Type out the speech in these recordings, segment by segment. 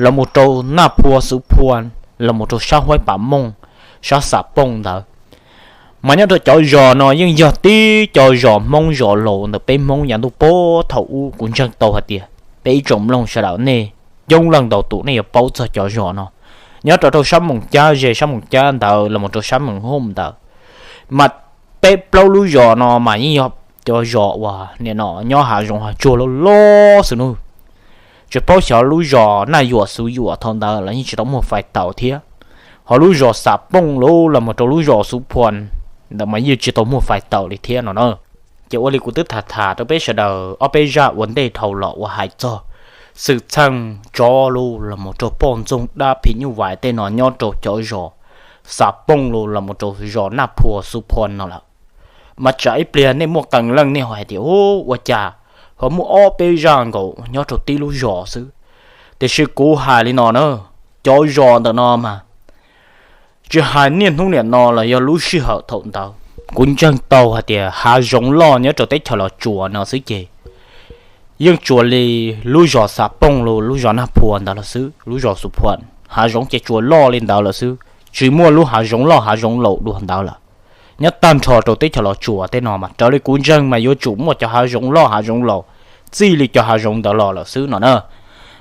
los mus rau Naj Phua Xuv Phua, los mus rau sab Huaib Pam Mooj, sab Xav Pooj ntawd. Mas nyob rau cov zos no yeej yog tib cov zos Hmoob zos laus ntawm peb Hmoob yav ntuj puag thaum ub. Kuv ntseeg tau hais tias peb ib tsoom mloog sawv daws nej coob leej ntau tus nej yuav paub txog cov zos no. Nyob rau rau sab Moos Cab, ze sab Moos Cab ntawd los mus rau sab Moos Hooj ntawd, mas peb plaub lub zos no mas yeej yog cov zos uas nim no nyob hav zoov hav tsuag loj loj xwb nawb. Tsis paub xyov lub zos Naj Yuam Xuv Yuam thaum ntawd los yeej tsis tau muaj fais taus thiab, ho lub zos Xav Pooj los mus rau lub zos Xuv Phua ntawd mas yeej tsis tau muaj fais taus li thiab no na. Ces ua li kuv twb tham tham rau peb sawv daws ob peb zaj ua ntej dhau los uas hais txog xwm txheej tsov los mus rau poj ntxoog dab phim nyuj vais tej no nyob rau cov zos Xav Pooj los mus rau zos Naj Phua Xuv Phua no lawm. Mas tsam ib pliag nej muaj qee leej nej ho hais tias, Ua cas ho muaj ob peb zaj nkaus nyob rau tib lub zos xwb? Tiam sis kuv hais li no na, cov zos ntawm no mas tsis hais niaj hnub niam no los yog lub sij hawm thaum ntawd, kuv ntseeg tau hais tias hav zoov loj nyob rau teb chaws Los Tsuas no xwb ces yeej tsuas li lub zos Xav Pooj los lub zos Naj Phua ntawd lawm xwb, lub zos Xuv Phua. Hav zoov ces tsuas loj li ntawd lawm xwb, tsis muaj lub hav zoov loj hav zoov laus dua ntawd lawm. Nyob tag nrho rau teb chaws Los Tsuas tej no mas raws li kuv ntseeg mas yuav tsum muaj cov hav zoov loj hav zoov laus txij li cov hav zoov ntawd los lawm xwb no na.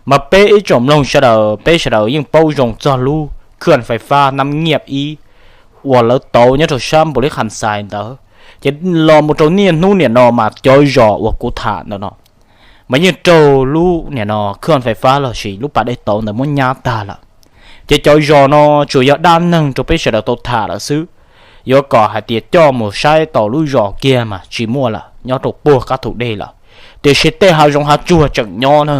Mas peb ib tsoom mloog sawv daws, peb sawv daws yeej paub zoo txog lub khwj fais fab Nab Nyiaj ib uas lawv tauv nyob rau sab Npaus Lis Kham Xais ntawd, ces los mus rau niaj hnub niam no mas cov zos uas kuv tham ntawm no mas yeej raug lub niam no khwj fais fab lossis lub pas dej tauv ntawd muab nyab tag lawm. Ces cov zos no tsuas yog dab neeg rau peb sawv daws tau tham lawm xwb. Yuav kom hais tias coj mus saib tau lub zos kiag mas tsis muaj lawm, nyob rau puag qab thum dej lawm, tiam sis tej hav zoov hav tsuag tseem nyob na.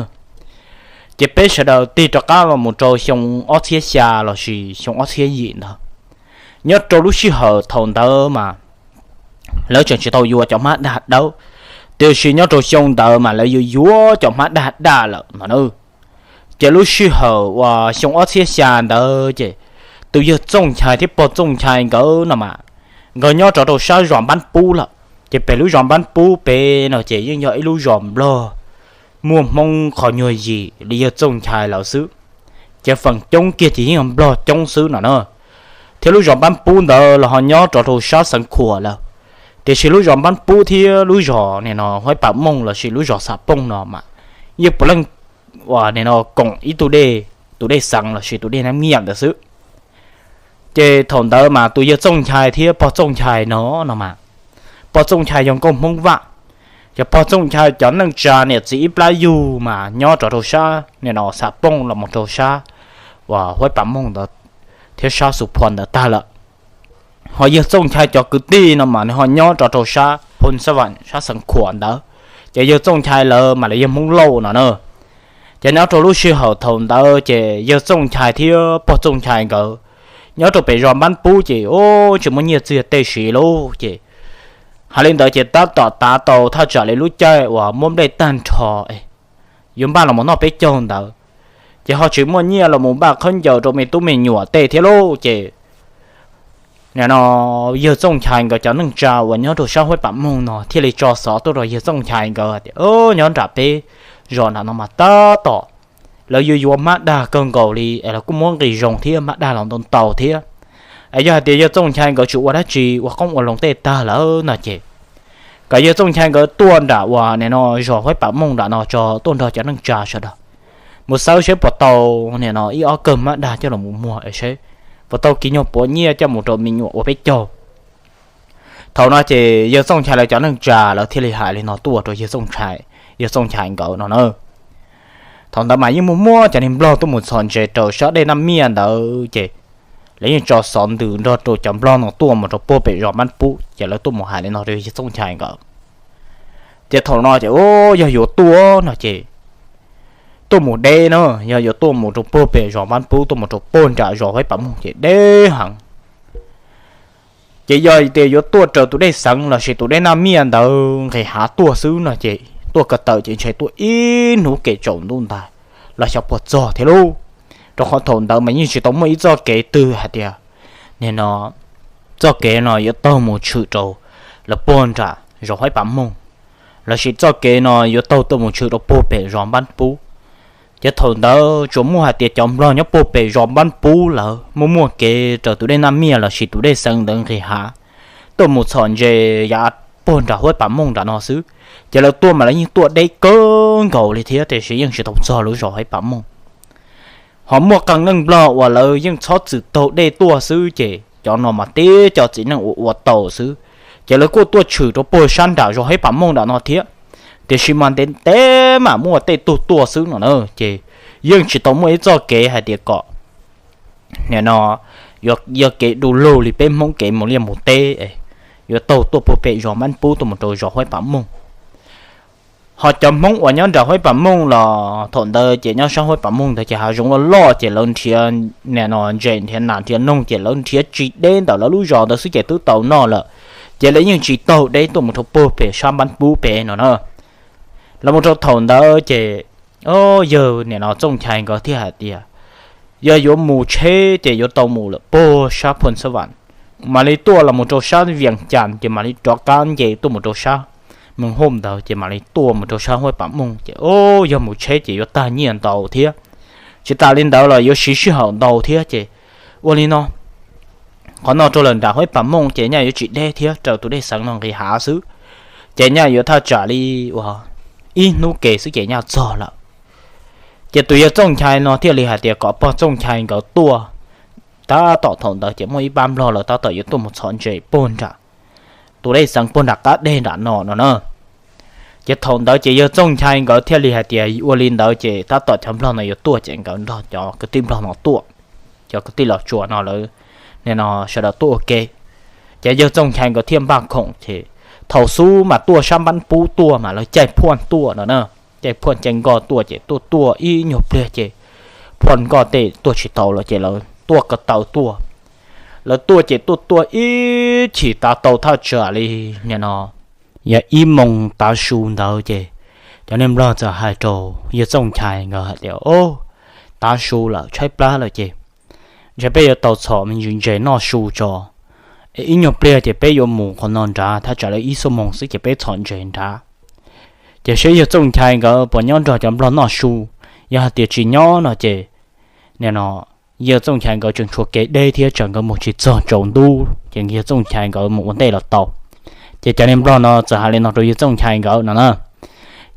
Ces peb sawv daws tig rov qab los mus rau xyoo ob txhiab xya lossis xyoo ob txhiab yim ntawd, nyob rau lub sij hawm thaum ntawd mas lawv tseem tsis tau yuav cov hmab dag dawb, tiam sis nyob rau xyoo ntawd mas lawv yuav yuav cov hmab dag daj lawm no na. Ces lub sij hawm uas xyoo ob txhiab xya ntawd ces tus yawg Txooj Nchai thiab pog Txooj Nchai nkawd no mas nkawd nyob rov rau sab zos Npab Pub lawm. Ces pem lub zos Npab Pub pem no ces yeej yog ib lub zos Nplog muaj Hmoob qhov nyuag yim li yawg Txooj Nchai lawv xwb. Ces feem coob kiag ces yeej yog Nplog coob xwb no na. Thiab lub zos Npab Pub ntawd los ho nyob rov rau sab Xeev Khuam lawm. Tiam sis lub zos Npab Pub thiab lub zos nim no Huaib Pam Mooj lossis lub zos Xav Pooj no mas yeej puav leej uas nim no koom ib tug dej, tus dej Xeev lossis tus dej Nab Nyiaj ntawd xwb. Ces thaum ntawd mas tus yawg Txooj Nchai thiab pog Txooj Nchai no no mas, pog Txooj Nchai yog nkauj Hmoob Vaj. Ces pog Txooj Nchai cov neej tsa niam txiv ib plab yug mas nyob rov rau sab nim no Xav Pooj los mus rau sab uas Huaib Pam Mooj ntawd thiab sab Xus Phua ntawd tag lawm. Ho yawg Txooj Nchai cov kwv tij no mas nws ho nyob rov rau sab Phoo Xab Vam sab Xeev Khuam ntawd. Ces yawg Txooj Nchai lawv mas lawv yog Hmoob Lauj no na. Ces nyob rau lub sij hawm thaum ntawd ces yawg Txooj Nchai thiab pog Txooj Nchai nkawd nyob rau pem zos Npab Pub ces ub tsis muaj nyiaj txiag tej siv lauj. Ces hais li ntawd ces tab tom tav tau thaj tsam li lub caij uas muab nplej tag nrho yuav npaj los mus noj peb caug ntawd, ces ho tsis muaj nyiaj los mus npaj khaub ncaws rau me tub me nyuam tej thiab lauj. Ces nim no yawg Txooj Nchai nkawd cov neej tsa uas nyob rau sab Huaib Pam Mooj no thiaj li tso xov tuaj rau yawg Txooj Nchai nkawd tias, Nyob nram peb zos nram no mas tab tom lawv yuav yuav hmab dag kawg nkaus li es lawv kuj muab nqis zoo thiab, hmab dag los ntau ntau thiab. Es yog hais tias yawg Txooj Nchai nkawd tsis ua dab tsi, ua qoob ua loo tej tag lawm no ces kom yawg Txooj Nchai nkawd tuaj nram uas nim no zos Huaib Pam Mooj nram no tso, tuaj nrog cov neej tsa sawv daws mus xawb seb puas tau nim no ib ob kawg hmab dag coj los mus muag es seb puas tau kiv nyuag puav nyiaj coj mus rau me nyuam ua peb caug. Thaum no ces yawg Txooj Nchai lawv cov neej tsa lawv thiaj li hais li no tuaj rau yawg Txooj Nchai, yawg Txooj Nchai nkawd no na. Thaum ntawd mas yeej muaj muab cov neeg Nplog tuaj mus txhos ntses rau sab dej Naj Miaj ntawd ces lawv yeej tso xov ntws nrog rau cov Nplog no tuaj mus rau puag pem zos Npab Pub ces lawv tuaj mus hais li no rau yawg Txooj Nchai nkawd. Ces thaum no ces, Yog yuav tuaj no ces tuaj mus deb na, yog yuav tuaj mus rau puag pem zos Npab Pub tuaj mus rau puag nram zos Huaib Pam Mooj ces deb heev. Ces yog tias yuav tuaj raws tus dej Xeev lossis tus dej Naj Miaj ntawd nqis hav tuaj xwb no ces tuaj ko taw ces ntshe tuaj ib hnub kev tsaus ntuj ntais los xyov puas txog thiab lauj. Rau qhov thaum ntawd mas yeej tsis tau muaj ib txoj kev twg hais tias nim no txoj kev no yuav taug mus tshwm rau lawv puag nram zos Huaib Pam Mooj, lossis txoj kev no yuav taug tuaj mus tshwm rau puag pem zos Npab Pub. Ces thaum ntawd tsuas muaj hais tias cov nplog nyob puag pem zos Npab Pub lawv muaj muaj kev raws tus dej Naj Miaj los sis tus dej Xeev ntawd nqis hav tuaj mus txhom ntses yav puag nram Huaib Pam Mooj nram no xwb. Ces lawv tuaj mas lawv yeej tuaj deb kawg nkaus li thiab tiam sis yeej tsis tau txog lub zos Huaib Pam Mooj. Ho muaj qee leej nplog uas lawv yeej txhob txwm taug dej tuaj xwb ces cov no mas tib co txiv neej ua ua tau xwb. Ces lawv kuj tuaj tshwm rau puag sab nram zos Huaib Pam Mooj nram no thiab, tiam sis mas ntev ntev mam muaj tej tug tuaj xwb no na. Ces yeej tsis tau muaj ib txoj kev hais tias kom nim no yog kev du lug li peb Hmoob kev mus liaj mus teb, yuav taug tuaj puag pem zos Npab Pub tuaj mus rau zos Huaib Pam Mooj. Ho cov Hmoob uas nyob nram Huaib Pam Mooj los thaum ntawd ces nyob sab Huaib Pam Mooj ntawd ces hav zoov loj loj ces lawv nrhiav nim no ntses nrhiav nas nrhiav noog ces lawv nrhiav tsis deb ntawm lawv lub zos ntawd xwb ces twb tau noj lawm. Ces lawv yeej tsis taug deb tuaj mus rau puag pem sab Npab Pub pem no na. Los mus rau thaum ntawd ces yawg nim no Txooj Nchai nkawd thiaj hais tias yog yuav mus tsheb ces yuav tau mus lawm puag sab Phoos Xab Vam, mam li tuaj los mus rau sab Vias Cas ces mam li rov qab nce tuaj mus rau sab Moos Hauj ntawd ces mam li tuaj mus rau sab Huaib Pam Mooj ces yog mus tsheb ces yuav tag nyiaj ntau thiab. Tsis tas li ntawd los yuav siv sij hawm ntau thiab ces ua li no, qhov no rau lawm nram Huaib Pam Mooj ces nyaj yuav tsis deb thiab raws tus dej Xeev no nqis hav xwb. Ces nyaj yuav thaj tsam li uas ib hnub kev xwb ces nyaj txog lawm. Ces tus yawg Txooj Nchai no thiaj li hais tias kom pog Txooj Nchai nkawd tuaj. Tab tom thaum ntawd ces muaj ib pab nplog lawv tab tom yuav tuaj mus txhom ntses puag nram tus dej Xeev puag nram qab deg nram no no na. Ces thaum ntawd ces yawg Txooj Nchai nkawd thiaj li hais tias ua li ntawd ces tab tom cov nplog no yuav tuaj ces nkawd nrog cov kwv tij nplog no tuaj, cov kwv tij Los Tsuas no lawv nim no sawv daws tuaj ua ke. Ces yawg Txooj Nchai nkawd thiaj npaj khoom ces thaum xub mas tuaj sab Npab Pub tuaj mas lawv caij phuaj tuaj no na. Caij phuaj caij nkoj tuaj ces tuaj tuaj ib nyuag pliag ces phuaj nkoj tej tuaj tsis tau lawm ces lawv tuaj ko taw tuaj. Lawv tuaj ces tuaj tuaj ib chim tav tau thaj tsam li nim no yog ib moos tav su ntawd ces cov niag nplog txawm hais rau yawg Txooj Nchai nkawd hais tias, Au, tav su lawm tshaib plab lawm ces ntshe peb yuav tau txhom me ntsis ntses noj su tso. Es ib nyuag pliag ces peb yuav mus qhov no nrad, thaj tsam li ib xuab moos xwb ces peb txhom ntses nrad. Ces saib yawg Txooj Nchai nkawd puas nyob nrog cov nplog noj su. Yog hais tias tsis nyob no ces nim no yawg Txooj Nchai nkawd tseem tshuav kev deb thiab tsam nkawd mus tsis txog tsaus ntuj ces yawg Txooj Nchai nkawd mus ua ntej los tau. Ces cov niag nplog no txawm hais li no rau yawg Txooj Nchai nkawd no na.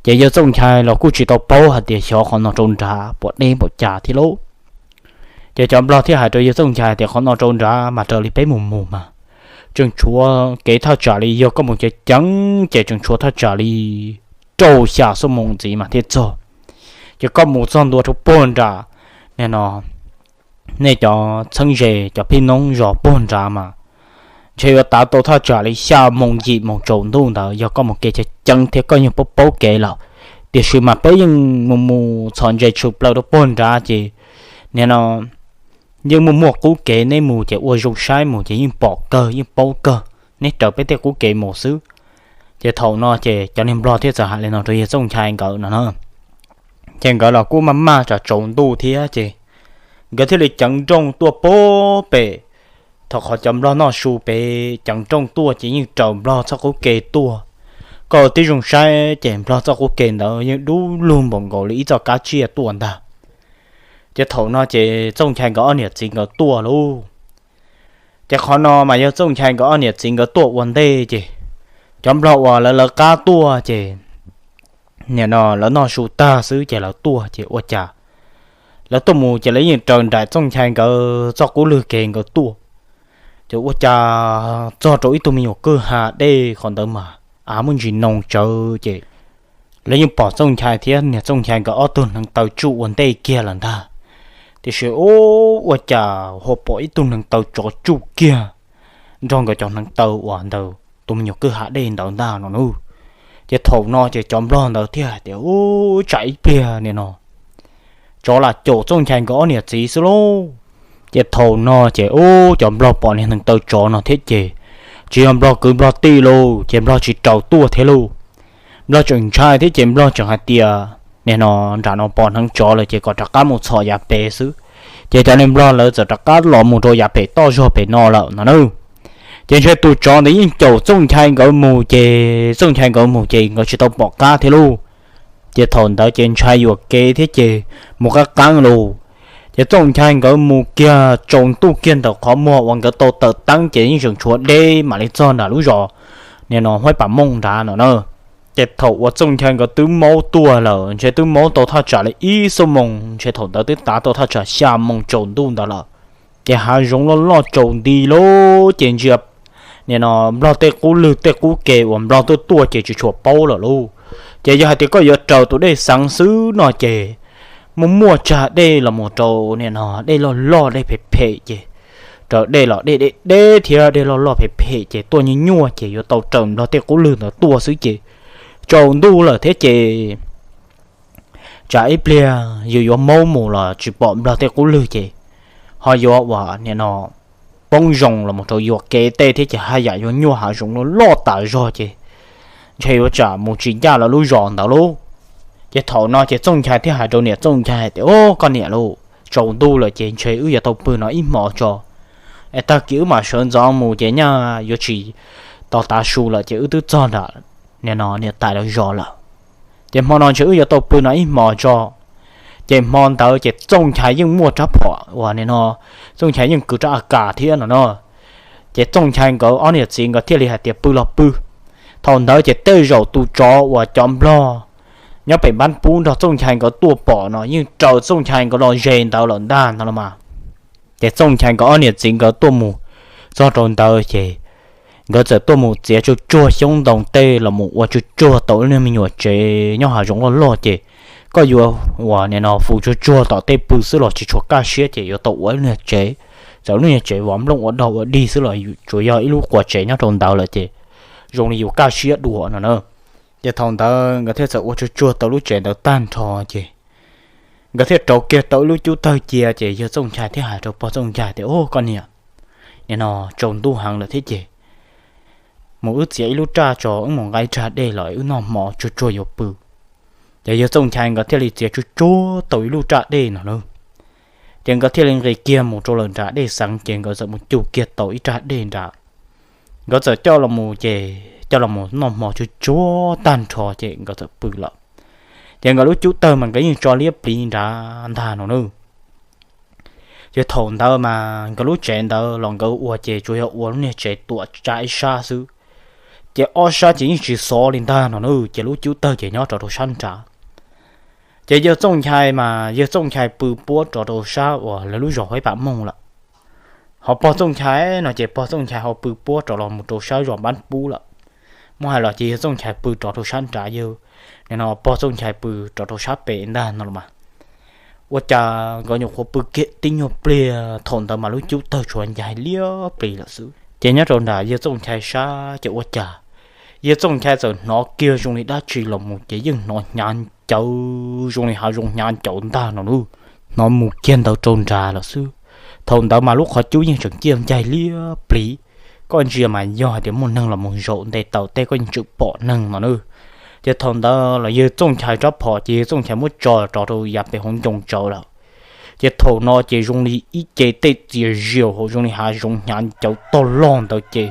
Ces yawg Txooj Nchai los kuj tsis tau paub hais tias xyov qhov no rau nrad puas deb npaum cas thiab lauj. Ces cov nplog thiaj hais rau yawg Txooj Nchai tias qhov no rau nrad mas raws li peb mus mus mas tseem tshuav kev thaj tsam li yog koj mus ceev ceev ces tseem tshuav thaj tsam li rau xya xuab moos ntxiv mas thiaj txog. Ces koj mus txog ntua rau puag nram nim no nej cov txheeb ze cov phij noob zos puag nrad mas ntshe yuav tav tau thaj tsam li xya moos yim moos tsaus ntuj ntawd yog koj mus kev ceev ceev thiab koj yeej paub paub kev lawm. Tiam sis mas peb yeej mus mus txhom ntses tshwm plaws rau puag nrad ces nim no yeej muaj muaj qub kev, neb mus ces ua zoo saib mus ces yeej pom kawg yeej paub kawg, neb raws peb tej qub kev mus xwb. Ces thaum no ces cov niag nplog thiaj txawm hais li no rau yawg Txooj Nchai nkawd no na. Ces nkawd los kuj maj maj tsam tsaus ntuj thiab ces nkawd thiaj li ceev nrooj tuaj puag pem. Thaum qhov cov nplog noj su pem ceev nrooj tuaj ces yeej raws nplog txoj qub kev tuaj. Koj ua tib zoo saib ces nplog txoj qub kev ntawd yeej dub lug npaum nkaus li ib txoj kab tsiaj tuaj ntag. Ces thaum no ces Txooj Nchai nkawd ob niam txiv nkawd tuaj lauj. Ces qhov no mas yog Txooj Nchai nkawd ob niam txiv nkawd tuaj ua ntej ces cov nplog uas lawv lawv qab tuaj ces nim no lawv noj su tag xwb ces lawv tuaj ces ua cas lawv tuaj mus ces lawv yeej raws nraim Txooj Nchai nkawd txoj qub lwg kev nkawd tuaj. Ces ua cas txog rau ib tug me nyuam kwj ha dej qhov ntawd mas av muaj ntsis noo tsawv ces lawv yeej pom Txooj Nchai thiab niag Txooj Nchai nkawd ob tug hneev taw tsuj ua ntej kiag lawm ntag. Tiam sis ua cas ho pom ib tug hneev taw tsov tsuj kiag nrog nkawd cov hneev taw uas ntawm tus me nyuam kwj ha dej ntawd ntag no na. Ces thaum no ces cov nplog ntawd thiaj hais tias, Ub, tsam ib pliag nim no tsov lam caum Txooj Nchai nkawd ob niam txiv xwb lauj. Ces thaum no ces ub, cov nplog pom niag hneev taw tsov no thiab ces tsis yog nplog kwv nplog tij lauj, ces nplog tsis raws tuaj thiab lauj. Nplog tseem ntshai thiab ces nplog tseem hais tias, Nim no nram no pom hneev tsov lawm ces kom rov qab mus txhom yav pem xwb. Ces cov niag nplog lawv txawm rov qab los mus rau yav pem toj zog pem no lawm no na. Ces ntshe tus tsov ntawd yeej caum Txooj Nchai nkawd mus ces Txooj Nchai nkawd mus ces nkawd tsis tau pom qab thiab lauj. Ces thaum ntawd ces ntshai yuam kev thiab ces mus qab qeeb lus. Ces Txooj Nchai nkawd mus kiag tsaus ntuj kiag ntawm qhov muag uas nkawd tau tawm teeb ces yeej tseem tshuav deb mam li txog nram lub zos nim no Huaib Pam Mooj nrad no na. Ces thaum uas Txooj Nchai nkawd twb maub tuaj lawm ntshe twb maub tau thaj tsam li ib xuab moos, ntshe thaum ntawd twb tav tau thaj tsam xya moos tsaus ntuj ntawd lawm. Ces hav zoov loj loj tsaus nti lub ces ntsia nim no nplog tej qub lwg tej qub ke uas nplog tuaj tuaj ces tsis tshua paub lawm lauj. Ces yog hais tias koj yuav raws tus dej xeev xwb no ces muaj muaj tsag dej los mus rau nim no dej loj loj dej phem phem ces raws dej los dej deb deb thiab dej loj loj phem phem ces tuaj nyuaj nyuaj ces yuav tau raws nplog tej qub lwg ntawd tuaj xwb ces tsaus ntuj lawm thiab ces tsam ib pliag yus yuav maub mus los tsis pom nplog tej qub lwg ces ho yuav uas nim no poob zoo los mus rau yuam kev tej thiab ces haj yam yuav nyuaj hav zoov loj loj tas zog ces ntshe yuav tsam mus tsis ncaj lawv lub zos ntawd lauj. Ces thaum no ces Txooj Nchai thiaj hais rau niam Txooj Nchai tias, Au, koj niam lauj, tsaus ntuj lawm ces ntshe wb yuav tau pw no ib hmos tso, es tag kis wb mam sawv ntxov mus ces nyaj yuav tsis tos tav su lawm ces wb twb txog nram nim no niam tais lawv zos lawm. Ces hmo no ntshe wb yuav tau pw no ib hmos tso. Ces hmo ntawd ces Txooj Nchai yeej muaj rab phom uas nim no Txooj Nchai yeej kwv rab AK thiab no no. Ces Txooj Nchai nkawd ob niam txiv nkawd thiaj li hais tias pw los pw. Thaum ntawd ces tej zaum tus tsov uas cov nplog nyob pem npab pub nrog Txooj Nchai nkawd tuaj pom no yeej raws Txooj Nchai nkawd los ze ntawd lawm ntag no los mas. Ces Txooj Nchai nkawd ob niam txiv nkawd tuaj mus txog rau ntawd ces nkawd txawm tuaj mus txiav tsuag tsuag xyoob ntoo tej los mus ua tsuag tsuag tau ib lub me nyuam tsev nyob hav zoov loj loj ces koj yuav uas nim no fu tsuag tsuag tom tej pw xwb los tsis tshua kaj siab ces yuav tau ua ib lub nyuag tsev. Txawm lub nyuag tsev vov nplooj ua dog ua dig xwb los tsuas yog ib lub quas tsev nyob rau ntawd lawm ces zoo li yus kaj siab dua no na. Ces thaum ntawd nkawd thiaj txawm ua tsuag tsuag tau lub tsev ntawd tag nrho ces nkawd thiaj rauv kiag tau ib lub cub tawg cia ces yawg Txooj Nchai thiaj hais rau pog Txooj Nchai tias, Au, koj niam, nim no tsaus ntuj heev lawm thiab ces mus wb txiav ib lub raj tso wb mus nqa ib raj dej los wb noj hmo tsuag tsuag yuav pw. Ces yawg Txooj Nchai nkawd thiaj li txiav tsuag tsuag tau ib lub raj dej no na. Ces nkawd thiaj li nqis kiag mus rau lawm nram dej xeev ces nkawd txawm mus cug kiag tau ib raj dej nrad. Nkawd txawm coj los mus ces coj los mus noj hmo tsuag tsuag tag nrho ces nkawd txawm pw lawm. Ces nkawd lub cub tawg mas nkawd yeej tso liab pliv nrad ntag no na. Ces thaum ntawd mas nkawd lub tsev ntawd los nkawd ua ces tsuas yog ua lub niag tsev tuam tsa ib sab xwb, ces ob sab ces yeej tsis xov li ntag no na, ces lub cub tawg ces nyob rau rau sab nrad. Ces yawg Txooj Nchai mas yawg Txooj Nchai pw puab rov rau sab uas lawv lub zos Huaib Pam Mooj lawm. Ho pog Txooj Nchai no ces pog Txooj Nchai ho pw puab rov los mus rau sab zos Npab Pub lawm. Muab hais los ces yawg Txooj Nchai pw rov rau sab nrad, yawg no pog Txooj Nchai pw rov rau sab pem ntag no los mas. Ua cas nkawd nyuam qhuav pw kiag tib nyuag pliag thaum ntawd mas lub cub tawg tshuav ncaig liab plis lawm xwb. Ces nyob rau nram yawg Txooj Nchai sab ces ua cas yawg Txooj Nchai txawm hnov kiag zoo li dab tsi los mus ces yeej hnov hnyav ncawv zoo li hav zoov hnyav ncawv ntag no na. Hnov mus kiag ntawd rau nrad lawm xwb. Thaum ntawd mas lub qhov cub yeej tseem ciaj ncaig liab plis. Koj ntsia mas yog hais tias muaj neeg los mus zaum nte taws tej koj yeej tseem pom neeg no na. Ces thaum ntawd los yawg Txooj Nchai rab phom ces yawg Txooj Nchai muab tso rov rau yav pem hauv ncoo tsawv lawm. Ces thaum no ces zoo li ib ce tej txias zias hauv zoo li hav zoov hnyav ncawv tog log ntawd ces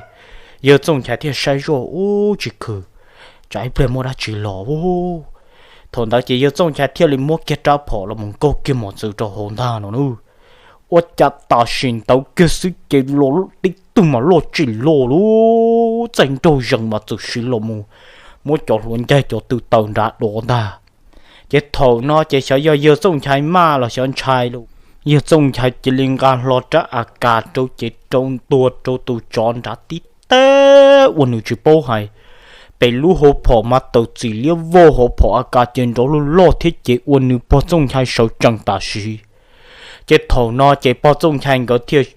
yawg Txooj Nchai thiaj saib zoj ub tsis khwm, tsam ib pliag muaj dab tsi los. Thaum ntawd ces yawg Txooj Nchai thiaj li muab kiag rab phom los mus nkaug kiag mos txwv rau hauv ntag no na. Ua cas tam sim ntawd kiag xwb ces los tib tug mas loj tsis loj lub txaij nraug zees mas txawm siv los mus muab cov hluav ncaig cov tw taws nrad dov ntag. Ces thaum no ces xyov yog yawg Txooj Nchai maj los xyov ntshai lawm, yawg Txooj Nchai cia li nqa hlo rab A kas rau ces rau ntua rau tus tsov nrad tib teb ua nws tsis paub hais. Pem lub hauv phom mas tawm txim liab vog, hauv phom A kas ces nrov loj loj thiab ces ua nws pog Txooj Nchai sawv tsees tam sim. Ces thaum no ces pog Txooj Nchai nkawd thiaj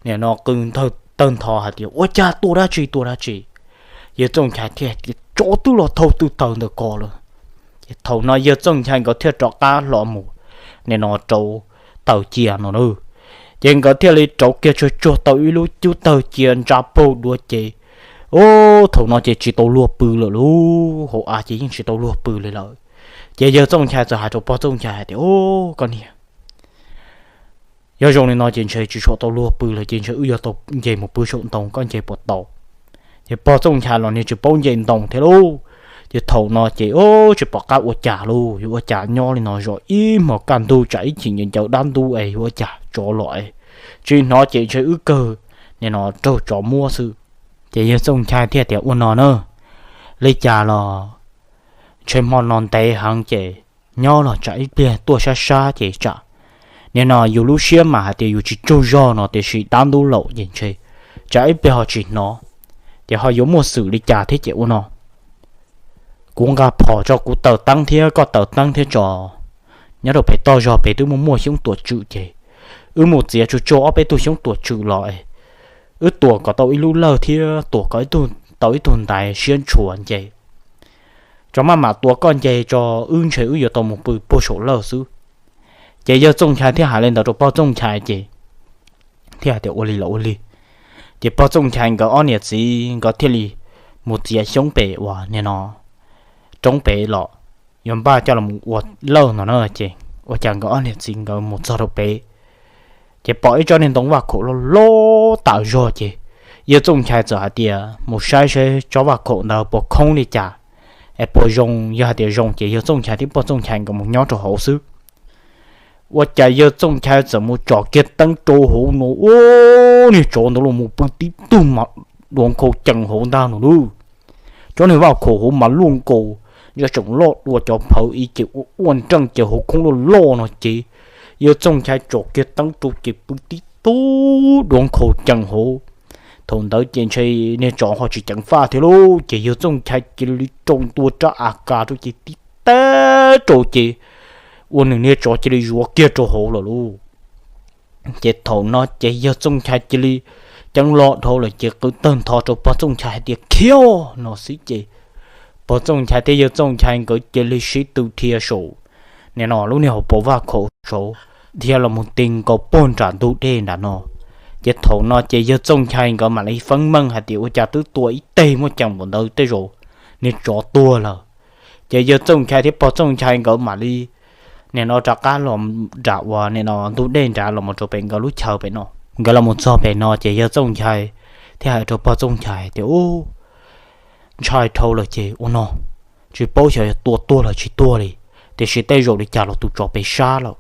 nim no qw tawg ntho hais tias, Ua cas tua dab tsi tua dab tsi? Yawg Txooj Nchai thiaj hais tias, Tsov twb los thau tw taws ntawm ko lawm. Ces thaum no yawg Txooj Nchai nkawd thiaj rov qab hlo mus nim no rauv taws cia no na. Ces nkawd thiaj li rauv kiag tsuag tsuag tau ib lub cub tawg cia ntsa paug dua ces, o, thaum no ces tsis tau luag pw lawm lauj, hauv av ces yeej tsis tau luag pw li lawm. Ces yawg Txooj Nchai txawm hais rau pog Txooj Nchai hais tias, O, koj niag, yog zoo li no ces ntshe tsis tshua tau luag pw lawm ces ntshe wb yuav tau nce mus pw saum ntoo, koj nce puas tau? Ces pog Txooj Nchai los niag tsis paub nce ntoo thiab lauj. Ces thaum no ces ub tsis pom qab ua cas lauj, yuav ua cas nyob li no zov ib hmos kaj ntug tsam ib chim ncaws ncaws dab ntub es yuav ua cas tsov los es tsis hnov ces ntshe wb kawg nim no raug tsov muab xwb. Ces yawg Txooj Nchai thiaj tias ua no na, li cas los ntshe hmo no ntev heev ces nyob los tsam ib pliag tuaj sab sab ces tsam nim no yus lub siab mas hais tias yus tsis tsaug zog no tiam sis dab ntub laum ces ntshe tsam ib pliag ho tsis hnov, ces ho yuav muaj xwm li cas thiab ces ua no, kuv nqa phom tso, kuv taws teeb thiab koj taws teeb thiab tso. Nyob rau pem toj zog pem twb muaj muaj xyoob tuam tswm ces wb mus txiav tsuag tsuag ob peb tug xyoob tuam tswm los, wb tuam kom tau ib lub lawj thiab tuam kom tau ib tug ntaiv siab ntshua nce tso, maj mam tua koj nce tso, wb ntshe wb yuav tau mus pw puag saum lawj xwb. Ces yawg Txooj Nchai thiaj hais li ntawd rau pog Txooj Nchai ces thiaj hais tias ua li los ua li. Ces pog Txooj Nchai nkawd ob niam txiv nkawd thiaj li mus txiav xyoob pem uas nim no roob pem los yuav npaj coj los ua lawj no na. Ces ua cas nkawd ob niam txiv nkawd mus txog rau pem ces pom ib tsob niag ntoo vaj khaum loj loj tam zog ces yawg Txooj Nchai txawm hais tias mus saib saib tsob vaj khaum ntawd puas khoob li cas es puas zoo, yog hais tias zoo ces yawg Txooj Nchai thiab pog Txooj Nchai nkawd mus nyob rau hauv xwb. Ua cas yawg Txooj Nchai txawm mus tsom kiag teeb rau hauv no, ub, niag tsov ntawd los mus pw tib tug mas duav nkhaus cees hauv ntag no lauj. Cov niag vaj khaum hauv mas luaj nkaus, ntsej tseem loj dua cov phawv ib ces ua ua nreej ces hauv khoob loj loj no ces yawg Txooj Nchai tsom kiag teeb rau ces pw tib tug duav nkhaus cees hauv. Thaum ntawd ces ntshe niag tsov ho tsis ceev faj thiab lauj, ces yawg Txooj Nchai cia li rau ntua rab AK rau ces tib teb rau ces ua nws niag tsov cia li zuav kiag rau hauv lawm lauj. Ces thaum no ces yawg Txooj Nchai cia li ceeb loj dhau lawm ces qw tawg ntho rau pog Txooj Nchai hais tias khiav no xwb ces pog Txooj Nchai thiab yawg Txooj Nchai nkawd cia li sib tw dhia saum nim no lub niag hauv paus vaj khaum saud, dhia los mus ti nkaus puag nram ntug dej nram no. Ces thaum no ces yawg Txooj Nchai nkawd mam li feeb meej hais tias ua cas twb tua ib teg muaj ceem npaum ntawd tej zaum niag tsov tuag lawm. Ces yawg Txooj Nchai thiab pog Txooj Nchai nkawd mam li nim no rov qab los nram uas nim no ntug dej nrad los mus rau pem nkawd lub chaw pem no. Nkawd los mus txog pem no ces yawg Txooj Nchai thiaj hais rau pog Txooj Nchai tias ub, ntshai dhau lawm ces ua no, tsis paub xyov yog tua tuag los tsis tuag li, tiam sis tej zaum li cas los tus tsov pem sab lawm.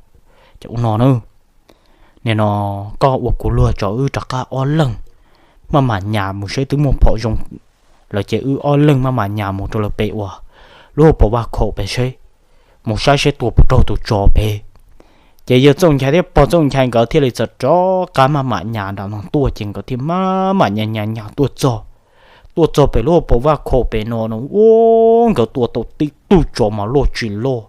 Ces ua no na, nim no koj ua kuv luag tso, wb rov qab ob leeg maj mam nyas mus seb twb muaj phom zoo lawm ces wb ob leeg maj mam nyas mus rau lawv pem uas lub hauv paus vaj khaum pem seb, mus saib seb tua puas raug tus tsov pem. Ces yawg Txooj Nchai thiab pog Txooj Nchai nkawd thiaj li txawm rov qab maj mam nyas nram no tuaj ces nkawd thiaj maj mam nyas nyas nyas tuaj txog, tuaj txog pem lub hauv paus vaj khaum pem no no, ub, nkawd tua tau tib tug tsov mas loj tsis loj.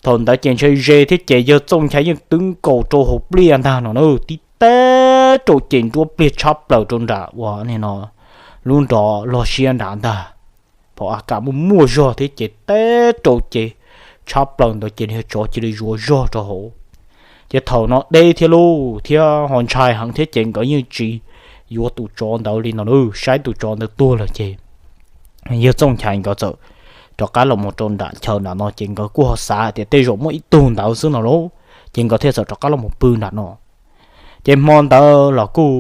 Thaum ntawd ces ntshe ze thiab ces yawg Txooj Nchai yeej twb nkaus rau hauv pliaj ntag no na, tib teb rau ces nruab pliag tshab plaws rau nram uas nim no lub nrov log siab nrad ntag. Phom AK muaj muaj zog thiab ces teb rau ces tshab plaws ntawd ces niag tsov cia li zuav zog rau hauv. Ces thaum no deb thiab lauj thiab ho ntshai heev thiab ces nkawd yeej tsis yuav tus tsov ntawd li no na, saib tus tsov ntawd tuag lawm ces yawg Txooj Nchai nkawd txawm rov qab los mus rau nram chaw nram no ces nkawd kuj ho xav hais tias tej zaum muaj ib tug ntawd xwb no lauj, ces nkawd thiaj txawm rov qab los mus pw nram no. Ces hmo ntawd los kuj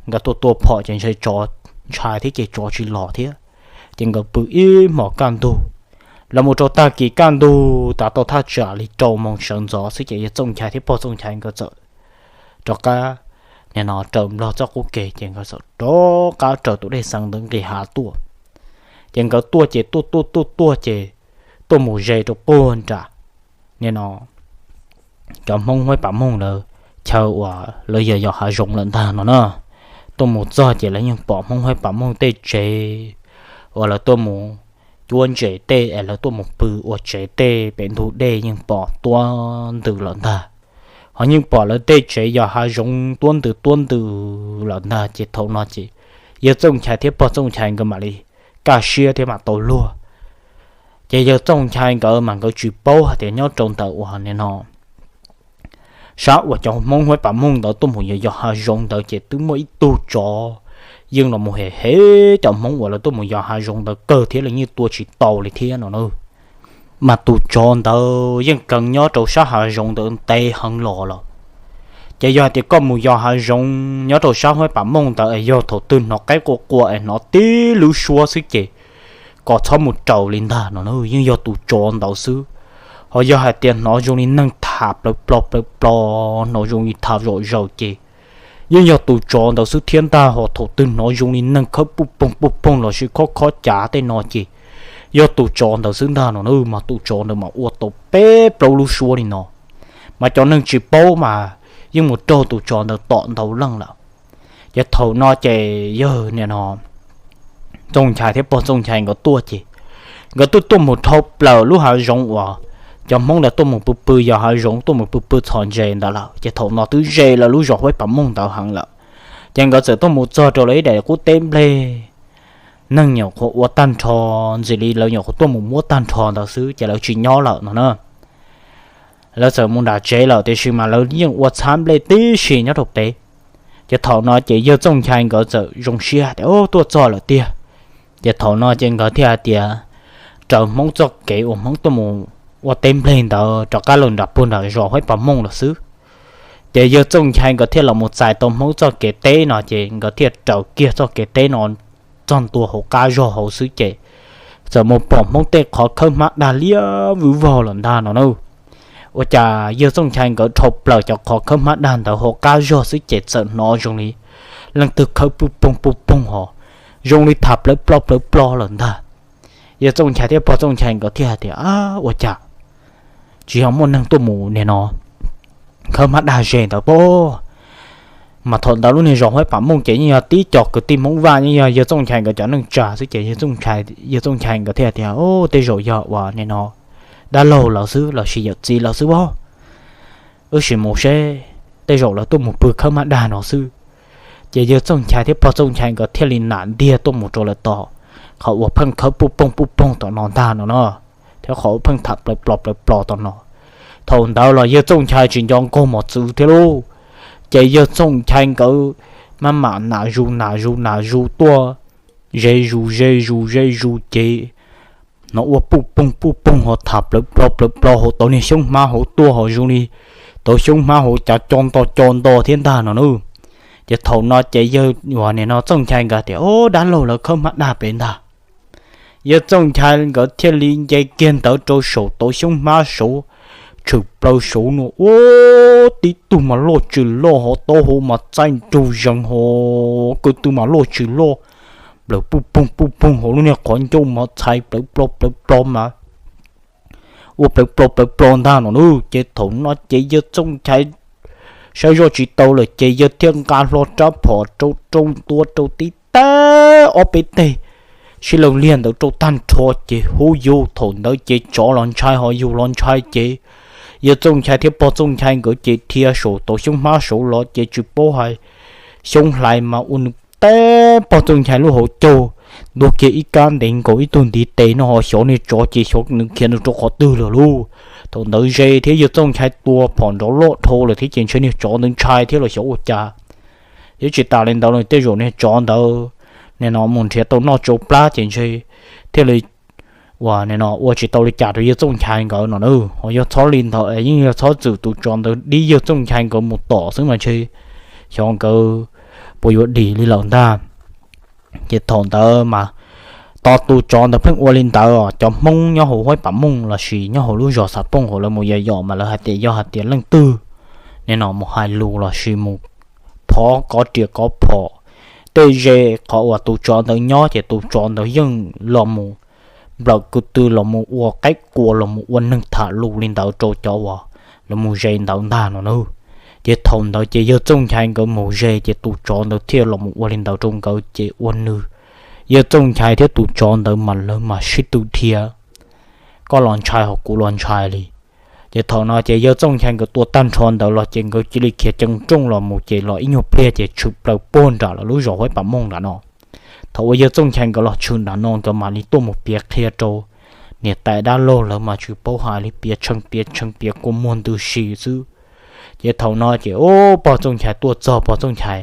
nkawd tua tua phom ces ntshe tsov ntshai thiab ces tsov tsis los thiab, ces nkawd pw ib hmos kaj ntug. Los mus rau tag kis kaj ntug tav tau thaj tsam li rau moos sawv ntxov xwb ces yawg Txooj Nchai thiab pog Txooj Nchai nkawd txawm rov qab nim no raws nplog txoj qub ke ces nkawd txawm rov qab raws tus dej xeev ntawd nqis hav tuaj. Ces nkawd tuaj ces tuaj tuaj tuaj tuaj ces tuaj mus ze rau puag nram nim no cov Hmoob Huaib Pam Mooj lawv chaw uas lawv yos yos hav zoov lawm ntag no na. Tuaj mus txog ces lawv yeej pom Hmoob Huaib Pam Mooj tej tsev uas lawv tuaj mus cuab ntses tej es lawv tuaj mus pw ua tsev tej pem ntug dej yeej pom tuab ntws lawm ntag. Ho yeej pom lawv tej tsev yos hav zoov tuab ntws tuab ntws lawm ntag ces thaum no ces yawg Txooj Nchai thiab pog Txooj Nchai nkawd mam li kaj siab thiab mam tau luag. Ces yawg Txooj Nchai nkawd mas nkawd tsis paub hais tias nyob rau ntawm uas nim no sab uas cov Hmoob Huaib Pam Mooj ntawd tuaj mus yos yos hav zoov ntawd ces twb muaj ib tug tsov yeej los mus hem hem cov Hmoob uas lawv tuaj mus yos hav zoov ntawd kawg thiab lawv yeej tua tsis tau li thiab no na. Mas tus tsov ntawd yeej kheev nyob rau sab hav zoov ntawd ntev heev los lawm. Ces yog hais tias koj mus yos hav zoov nyob rau sab Huaib Pam Mooj ntawd es yog thaum twg hnov qaib qua qua es hnov tib lub suab xwb ces kom txhob mus raws li ntag no na, yeej yog tus tsov ntawd xwb. Ho yog hais tias hnov zoo li neeg tham plawv plo plawv plo, hnov zoo li tham zom zaws ces yeej yog tus tsov ntawd xwb thiab ntag. Ho thaum twg hnov zoo li neeg khawb puj poog puj poog lossis khob khob cav tej no ces yog tus tsov ntawd xwb ntag no na. Mas tus tsov ntawd mas ua tau peb plaub lub suab li no, mas cov neeg tsis paub mas yeej mus raug tus tsov ntawd tom ntau leej lawm. Ces thaum no ces yawg nim no Txooj Nchai thiab pog Txooj Nchai nkawd tuaj ces nkawd twb tuaj mus dhau plaws lub hav zoov uas cov Hmoob ntawd tuaj mus pw pw, yog hav zoov tuaj mus pw pw txhos ntses ntawd lawm. Ces thaum no twb ze lawv lub zos Huaib Pam Mooj ntawd heev lawm. Ces nkawd txawm tuaj mus txog rau lawv ib daim qub teb nplej, neeg nyuam qhuav ua tag nrho, ntxim li lawv nyuam qhuav tuaj mus muab tag nrho ntawd xwb ces lawv tsis nyob lawm no na. Lawv txawm mus nram tsev lawm tiam sis mas lawv yeej ua txhab nplej tib si nyob rau pem. Ces thaum no ces yawg Txooj Nchai nkawd txawm zoo siab tias, Ub, tuaj txog lawm tiag. Ces thaum no ces nkawd thiaj hais tias raws Hmoob txoj kev uas Hmoob tuaj mus ua teb nplej ntawd rov qab los nram puag nram zos Huaib Pam Mooj lawm xwb. Ces yawg Txooj Nchai nkawd thiaj los mus txais tau Hmoob txoj kev teb no ces nkawd thiaj raws kiag txoj kev teb no txog ntua hauv qab zog hauv xwb ces txawm mus pom Hmoob tej qhov khawb hmab dag liab vwj vog lawm ntag no na. Ua cas yawg Txooj Nchai nkawd dhau plaws cov qhov khawb hmab dag ntawd hauv qab zog xwb ces txawm hnov zoo li leej twg khawb puj poog puj poog ho zoo li tham plawv plo plawv plo lawm ntag. Yawg Txooj Nchai thiab pog Txooj Nchai nkawd thiaj hais tias, Ab, ua cas tsis yog muaj neeg tuaj mus nim no khawb hmab dag ze ntawd pob? Mas thaum ntawd lub niag zos Huaib Pam Mooj ces yeej yog tib co kwv tij Hmoob Vaj, yeej yog yawg Txooj Nchai nkawd cov neej tsa xwb ces yawg Txooj Nchai nkawd thiaj tias, Ub, tej zaum yog uas nim no dab laug lawv xwb lossis yawm txiv lawv xwb pob. Wb sim mus seb, tej zaum lawv tuaj mus pw khawb hmab dag no xwb. Ces yawg Txooj Nchai thiab pog Txooj Nchai nkawd thiaj li nam ntiag tuaj mus rau lawv tom qhov uas pheej khawb puj poog puj poog tom no ntag no na, thiab qhov uas pheej tham plawv plo plawv plo tom no. Thaum ntawd los yawg Txooj Nchai tsis nco nkaug mos txwv thiab lauj. Ces yawg Txooj Nchai nkawd maj mam nam zus nam zus nam zus tuaj, ze zus ze zus ze zus ces hnov ua puj poog puj poog ho tham plawv plo plawv plo hauv tau niag xyoob hmab hauv tuaj ho zoo li tau xyoob hmab hauv cav co nto co nto thiab ntag no na. Ces thaum no ces yawg uas nim no Txooj Nchai nkawd tias, Ob, dab laug lawv khawb hmab dag pem ntag. Yawg Txooj Nchai nkawd thiaj li nce kiag ntawd rau saum tau xyoob hmab saud, tshwm plaws saud no ua tib tug mas loj tshaj loj ho taub hau mas txaij nraug zees ho ko tw mas loj tshaj loj, plawv puj poog puj poog hauv lub niag qhov ncauj mas txhais plawv plo plawv plo mas ua plawv plo plawv plo ntag no na. Ces thaum no ces yawg Txooj Nchai saib zoj tsis tau lawm ces yawg thiaj nqa hlo rab phom rau rau ntua rau tib tag ob peb teg sib law liag ntawd rau tag nrho ces hu yus thaum ntawd ces tsov los ntshai ho yus los ntshai ces yawg Txooj Nchai thiab pog Txooj Nchai nkawd ces dhia saum tau xyoob hmab saud los ces tsis paub hais xyoob hlais mas ua nws teb pog Txooj Nchai lub hauv caug, ntuag kiag ib kab ntev nkaus ib tug ntiv tes no ho xyov niag tsov ces xyov nws khiav nws rau qhov twg lawm lauj. Thaum ntawd ze thiab yawg Txooj Nchai tua phom nrov loj dhau lawm thiab ces ntshe niag tsov ntawd ntshai thiab los xyov ua cas. Thiab tsis tas li ntawd los tej zaum niag tsov ntawd nim no mus nrhiav tau noj tsau plab ces ntshe thiaj li uas nim no ua tsis tau li cas rau yawg Txooj Nchai nkawd no na. Ho yog txhob li ntawd es yeej yog txhob txwm tus tsov ntawd dib yawg Txooj Nchai nkawd mus tom xwb mas ntshe xyov nkawd puas yuav dim li lawm ntag. Ces thaum ntawd mas tos tus tsov ntawd pheej ua li ntawd os, cov Hmoob nyob hauv Huaib Pam Mooj lossis nyob hauv lub zos Xav Pooj hauv lawv mus yos yos mas lawv hais tias yog hais tias leej twg nim no mus hais lus lossis mus phov kov riam kov phom tej ze qhov uas tus tsov ntawd nyob ces tus tsov ntawd yeej los mus nplawm ko tw los mus ua qaib qua los mus ua neeg tham lus li ntawd rau cov uas lawv mus ze ntawd ntag no na. Ces thaum ntawd ces yawg Txooj Nchai nkawd mus ze ces tus tsov ntawd thiaj los mus ua li ntawd rau nkawd ces ua nws, yawg Txooj Nchai thiab tus tsov ntawd mas lawv mas sib tw dhia, koj los ntshai ho kuv los ntshai li. Ces thaum no ces yawg Txooj Nchai nkawd tua tag nrho ntawd los ces nkawd cia li khiav ceev nrooj los mus ces los ib nyuag pliag ces tshwm plaws puag nram lawv lub zos Huaib Pam Mooj nram no. Thaum uas yawg Txooj Nchai nkawd los tshwm nram no nkawd mam li tuaj mus piav qhia rau niam tais dab laug lawv mas tsis paub hais li, piav tshee piav tshee piav kua muag ntws si xwb. Ces thaum no ces ub pog Txooj Nchai tuaj txog, pog Txooj Nchai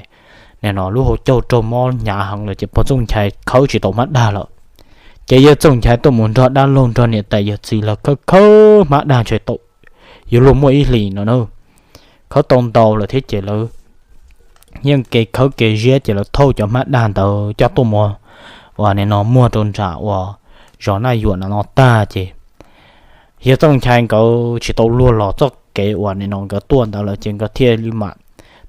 nim no lub hauv caug raug mob hnyav heev lawm ces pog Txooj Nchai khawb tsis tau hmab dag lawm. Ces yawg Txooj Nchai tuaj mus nrog dab laug nrog niam tais yawm txiv lawv khawb khawb hmab dag ntshe tau yuav luag muaj ib hlis no na. Khawb tau ntau lawm thiab ces lawv yeej kev khawb kev ziab ces lawv thauj cov hmab dag ntawd coj tuaj mus uas nim no muag rau nram uas zos Naj Yuam no no tag ces yawg Txooj Nchai nkawd tsis tau luag los txoj kev uas nim no nkawd tuaj ntawd lawm ces nkawd thiaj li mam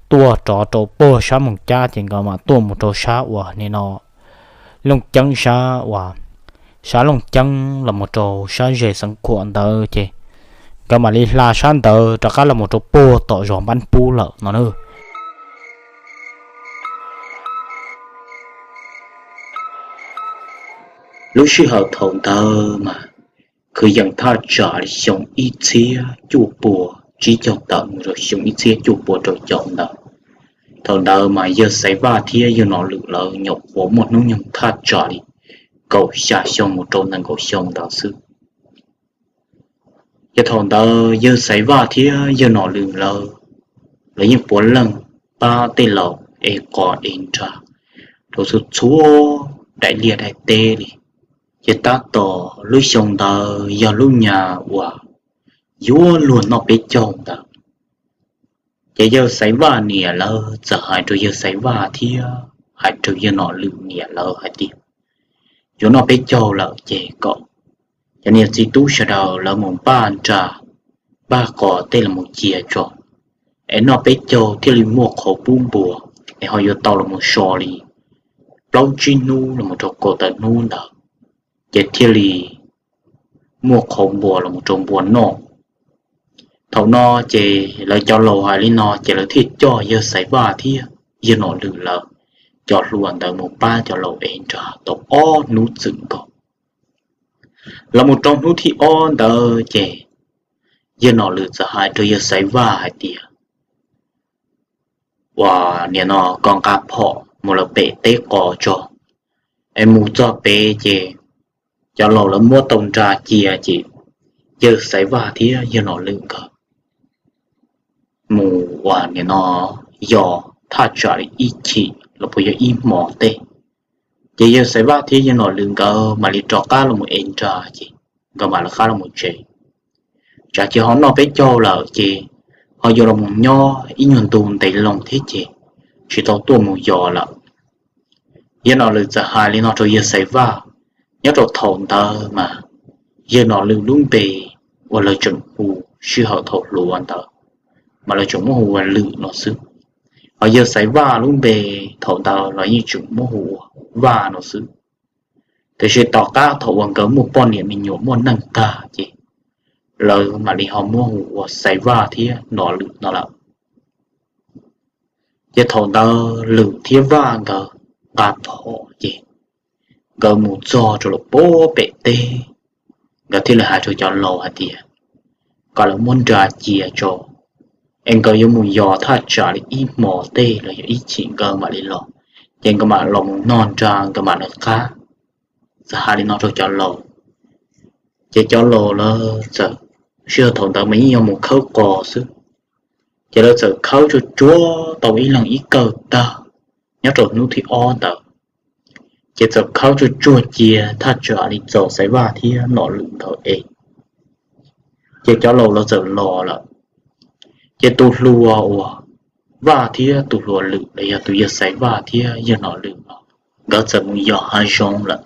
tuaj rov rau puag sab Moos Cab ces nkawd mam tuaj mus rau sab uas nim no Looj Ceeb sab uas, sab Looj Ceeb los mus rau sab ze Xeev Khuam ntawd ces nkawd mam li hla sab ntawd rov qab los mus rau puag tom zos Npab Pub lawm no na. Lub sij hawm thaum ntawd mas kwv yees thaj tsam li xyoo ib txhiab cuaj pua tsib caug tawm mus rau xyoo ib txhiab cuaj pua rau caum ntawd. Thaum ntawd mas yawg Xaiv Vaj thiab yawg Nom Lwm lawv nyuam qhuav muaj hnub nyoog thaj tsam li kaum xya xyoo mus rau nees nkaum xyoo ntawd xwb. Ces thaum ntawd yawg Xaiv Vaj thiab yawg Nom Lwm lawv, lawv yeej puav leej pab tej laus ev qos ev nra rau txhua txhua daim liaj daim teb li. Ces tab tom lub xyoo ntawd yog lub nyuag uas yuav luag noj peb caug ntawd. Ces yawg Xaiv Vaj niam lawv txawm hais rau yawg Xaiv Vaj thiab hais rau yawg Nom Lwm niam lawv hais tias, yuav noj peb caug lawm ces kom cov niam txiv tub sawv daws lawv mus npaj nra, npaj qos tej los mus cia tso, es noj peb caug thiaj li muaj qhov pub npua, es ho yuav tau los mus so li plaub tsib hnub los mus rau kaum tawm hnub ntawd, ces thiaj li muaj qhov npua los mus rau npua noj. Thaum no ces lawv cov laus hais li no ces lawv thiaj coj yawg Xaiv Vaj thiab yawg Nom Lwm lawv cov hluas ntawd mus pab cov laus ev nra tau ob hnub txwm nkaus. Los mus rau hnub thib ob ntawd ces yawg Nom Lwm txawm hais rau yawg Xaiv Vaj hais tias, uas nim no koj nqa phom mus lawv pem teb qos tso, es mus txog pem ces cov laus lawv muab tau nra cia ces yawg Xaiv Vaj thiab yawg Nom Lwm nkawd mus uas nim no yos thaj tsam li ib chim los puas yog ib hmos tej. Ces yawg Xaiv Vaj thiab yawg Nom Lwm nkawd mam li rov qab los mus ev nra ces nkawd mam li qab los mus tsev. Tsam ces ho noj peb caug lawm ces ho yuav los mus nyob ib nyuag ntu ntev loo thiab ces tsis tau tuaj mus yos lawm. Yawg Nom Lwm txawm hais li no rau yawg Xaiv Vaj. Nyob rau thaum ntawd mas yawg Nom Lwm lub npe uas lawv tseem hu sij hawm thaum hluas ntawd mas lawv tseem muab hu ua Lwm no xwb, hos yawg Xaiv Vaj lub npe thaum ntawd los yeej tseem muab hu ua Vaj no xwb. Tiam sis tom qab thaum uas nkawd muaj poj niam me nyuam muaj neej tag ces lawv mam li ho muab hu ua Xaiv Vaj thiab Nom Lwm no lawm. Ces thaum ntawd Lwm thiab Vaj nkawd nqa phom ces nkawd mus txog rau lawm puag pem teb, nkawd thiaj li hais rau cov laus hais tias kom lawv muab nra cia tso, es nkawd yuav mus yos thaj tsam li ib hmos tej los yog ib chim nkawd mam li los, ces nkawd mam los mus noj nra nkawd mam li qab. Txawm hais li no rau cov laus, ces cov laus lawv txawm, sij hawm thaum ntawd mas yeej yog mus khawb qos xwb, ces lawv txawm khawb tsuag tsuag tau ib leeg ib kawm tag nyob rau hnub thib ob ntawd, ces txawm khawb tsuag tsuag cia thaj tsam li txaus Xaiv Vaj thiab Nom Lwm nkawd ev. Ces cov laus lawv txawm los lawm, ces tus hluas uas Vaj thiab tus hluas Lwm los yog tus yawg Xaiv Vaj thiab yawg Nom Lwm no nkawd txawm mus yos hav zoov lawm.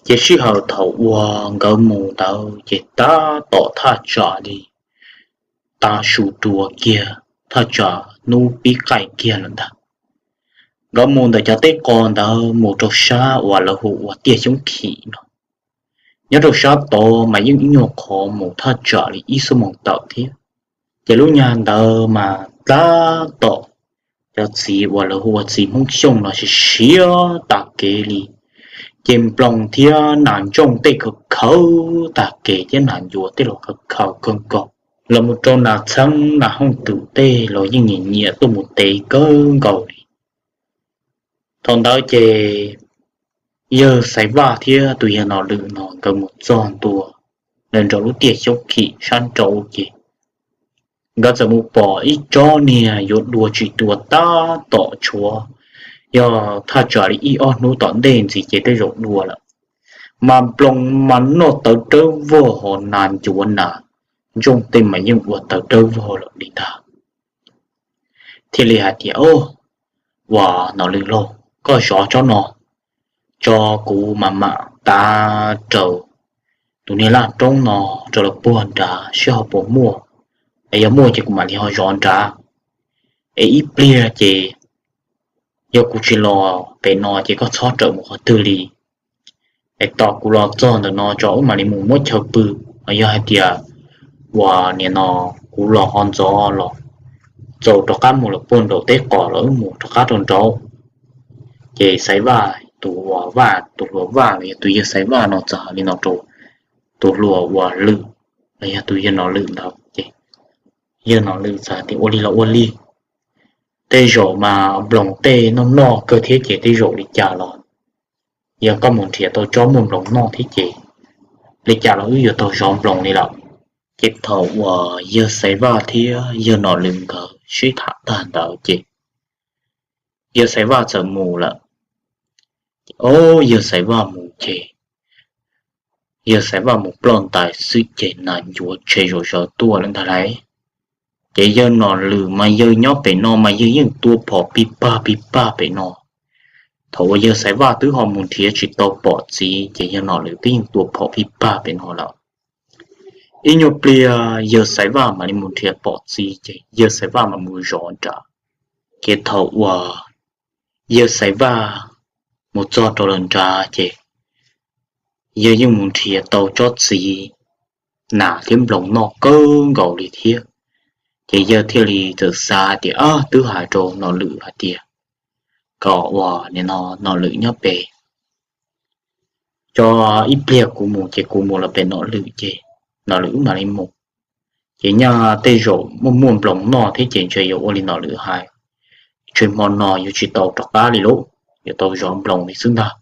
Ces sij hawm thaum uas nkawd mus ntawd ces tab tom thaj tsam li tav su dua kiag, thaj tsam hnub pib qaij kiag lawm ntag. Nkawd mus ntawm cov teb qos ntawd mus rau sab uas lawv hu ua Tiaj Xyoob Khim no. Nyob rau sab tod mas yeej ib nyuag qhov mus thaj tsam li ib xuab moos tawm thiab. Ces lub nyuag ntawd mas tab tom cov txiv uas lawv hu ua txiv Hmoob Xyooj no siav siav tag kev li, ces nploos thiab nas ntsooj tej khaws khaws tag kev thiab nas ncuav tej los khaws khaws kawg nkaus, los mus rau nas txheeb nas hooj twm tej los yeej nyiam nyiam tuaj mus tev kawg nkaus li. Thaum ntawd ces yawg Xaiv Vaj thiab tus yawg Nom Lwm no nkawd mus txog ntua nram lub Tiaj Xyoob Khim sab nraud ces nkawd txawm mus pom ib tsob niag yuav dua tsis dua tab tom tshuav, yog thaj tsam li ib ob hnub tom ntej ntxiv ces tej zaum dua lawm. Mas nploos mas noj tawv dawb vog hos nas ncuav nas ntsooj tej mas yeej ua tawv dawb vog lawm li ntag. Thiaj li hais tias, Ua, Nom Lwm lauj, koj zov tsob no tso, kuv mam mam tav rau tus niag laj roob no rau lawv puag nrad saib ho puas muaj, es yog muaj ces kuv mam li ho zov nrad. Es ib pliag ces yog kuv tsis los pem no ces koj txhob rawm mus qhov twg li. Es tos kuv los txog ntawm no tso wb mam li mus muab chaw pw, los yog hais tias uas nim no kuv los ho ntxov los txaus rov qab mus lawm puag nraum teb qos los wb mus rov qab rau nraud. Ces Xaiv Vaj tus uas Vaj tus hluas Vaj los yog tus yawg Xaiv Vaj no txawm hais li no rau tus hluas uas Lwm, los yog tus yawg Nom Lwm ntawd ces yawg Nom Lwm txawm hais tias ua li los ua li, tej zaum mas nploos tej noj noj kawg thiab ces tej zaum li cas los yog koj mus nrhiav tau tsob muaj nploos noj thiab ces li cas los wb yuav tau zov nploos li lawm. Ces thaum uas yawg Xaiv Vaj thiab yawg Nom Lwm nkawd sib tham tag ntawd ces yawg Xaiv Vaj txawm mus lawm. Ces o, yawg Xaiv Vaj mus ces yawg Xaiv Vaj mus ploj ntais xwb ces nas ncuav tshe zom zaws tuaj lawm ntag lauj. Ces yawg Nom Lwm mas yawg nyob pem no mas yawg yeej tua phom pij paj pij paj pem no. Thaum uas yawg Xaiv Vaj twb ho mus nrhiav tsis tau pom txiv ces yawg Nom Lwm twb yeej tua phom pij paj pem no lawm. Ib nyuag pliag yawg Xaiv Vaj mam li mus nrhiav pom txiv ces yawg Xaiv Vaj mam mus zov nrad. Ces thaum uas yawg Xaiv Vaj mus txog rau lawv nrad ces yawg yeej mus nrhiav tau tsob txiv nas thiab nploos noj kawg nkaus li thiab. Ces yawg thiaj li txawm xav tias, ab, twb hais rau Nom Lwm hais tias kom uas nim no Nom Lwm nyob pem, tso ib pliag kuv mus ces kuv mus los pem Nom Lwm ces Nom Lwm wb mam li mus. Ces nyaj tej zaum muaj muaj nploos noj thiab ces ntshe yuav ua li Nom Lwm hais, ntshe hmo no yuav tsis tau rov qab li lauj, yuav tau zov nploos li xwb ntag.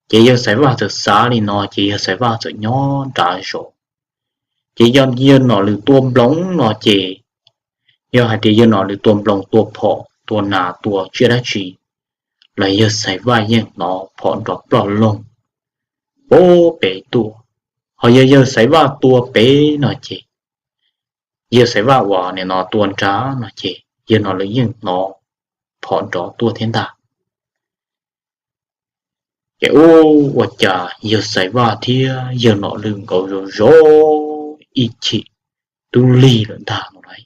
Ces yawg Xaiv Vaj txawm xav li no ces yawg Xaiv Vaj txawm nyob nrad zov. Ces yog yawg Nom Lwm tua nploos no ces yog hais tias yawg Nom Lwm tua nploos tua phom tua nas tua tsiaj dab tsi los yawg Xaiv Vaj yeej hnov phom nrov ploj loog pem tuaj. Ho yog yawg Xaiv Vaj tua pem no ces yawg Xaiv Vaj uas nim no tua nrad no ces yawg Nom Lwm yeej hnov phom nrov tuaj thiab ntag. Ces ub, ua cas yawg Xaiv Vaj thiab yawg Nom Lwm nkawd zov zov ib chim twb lig lawm ntag no lauj,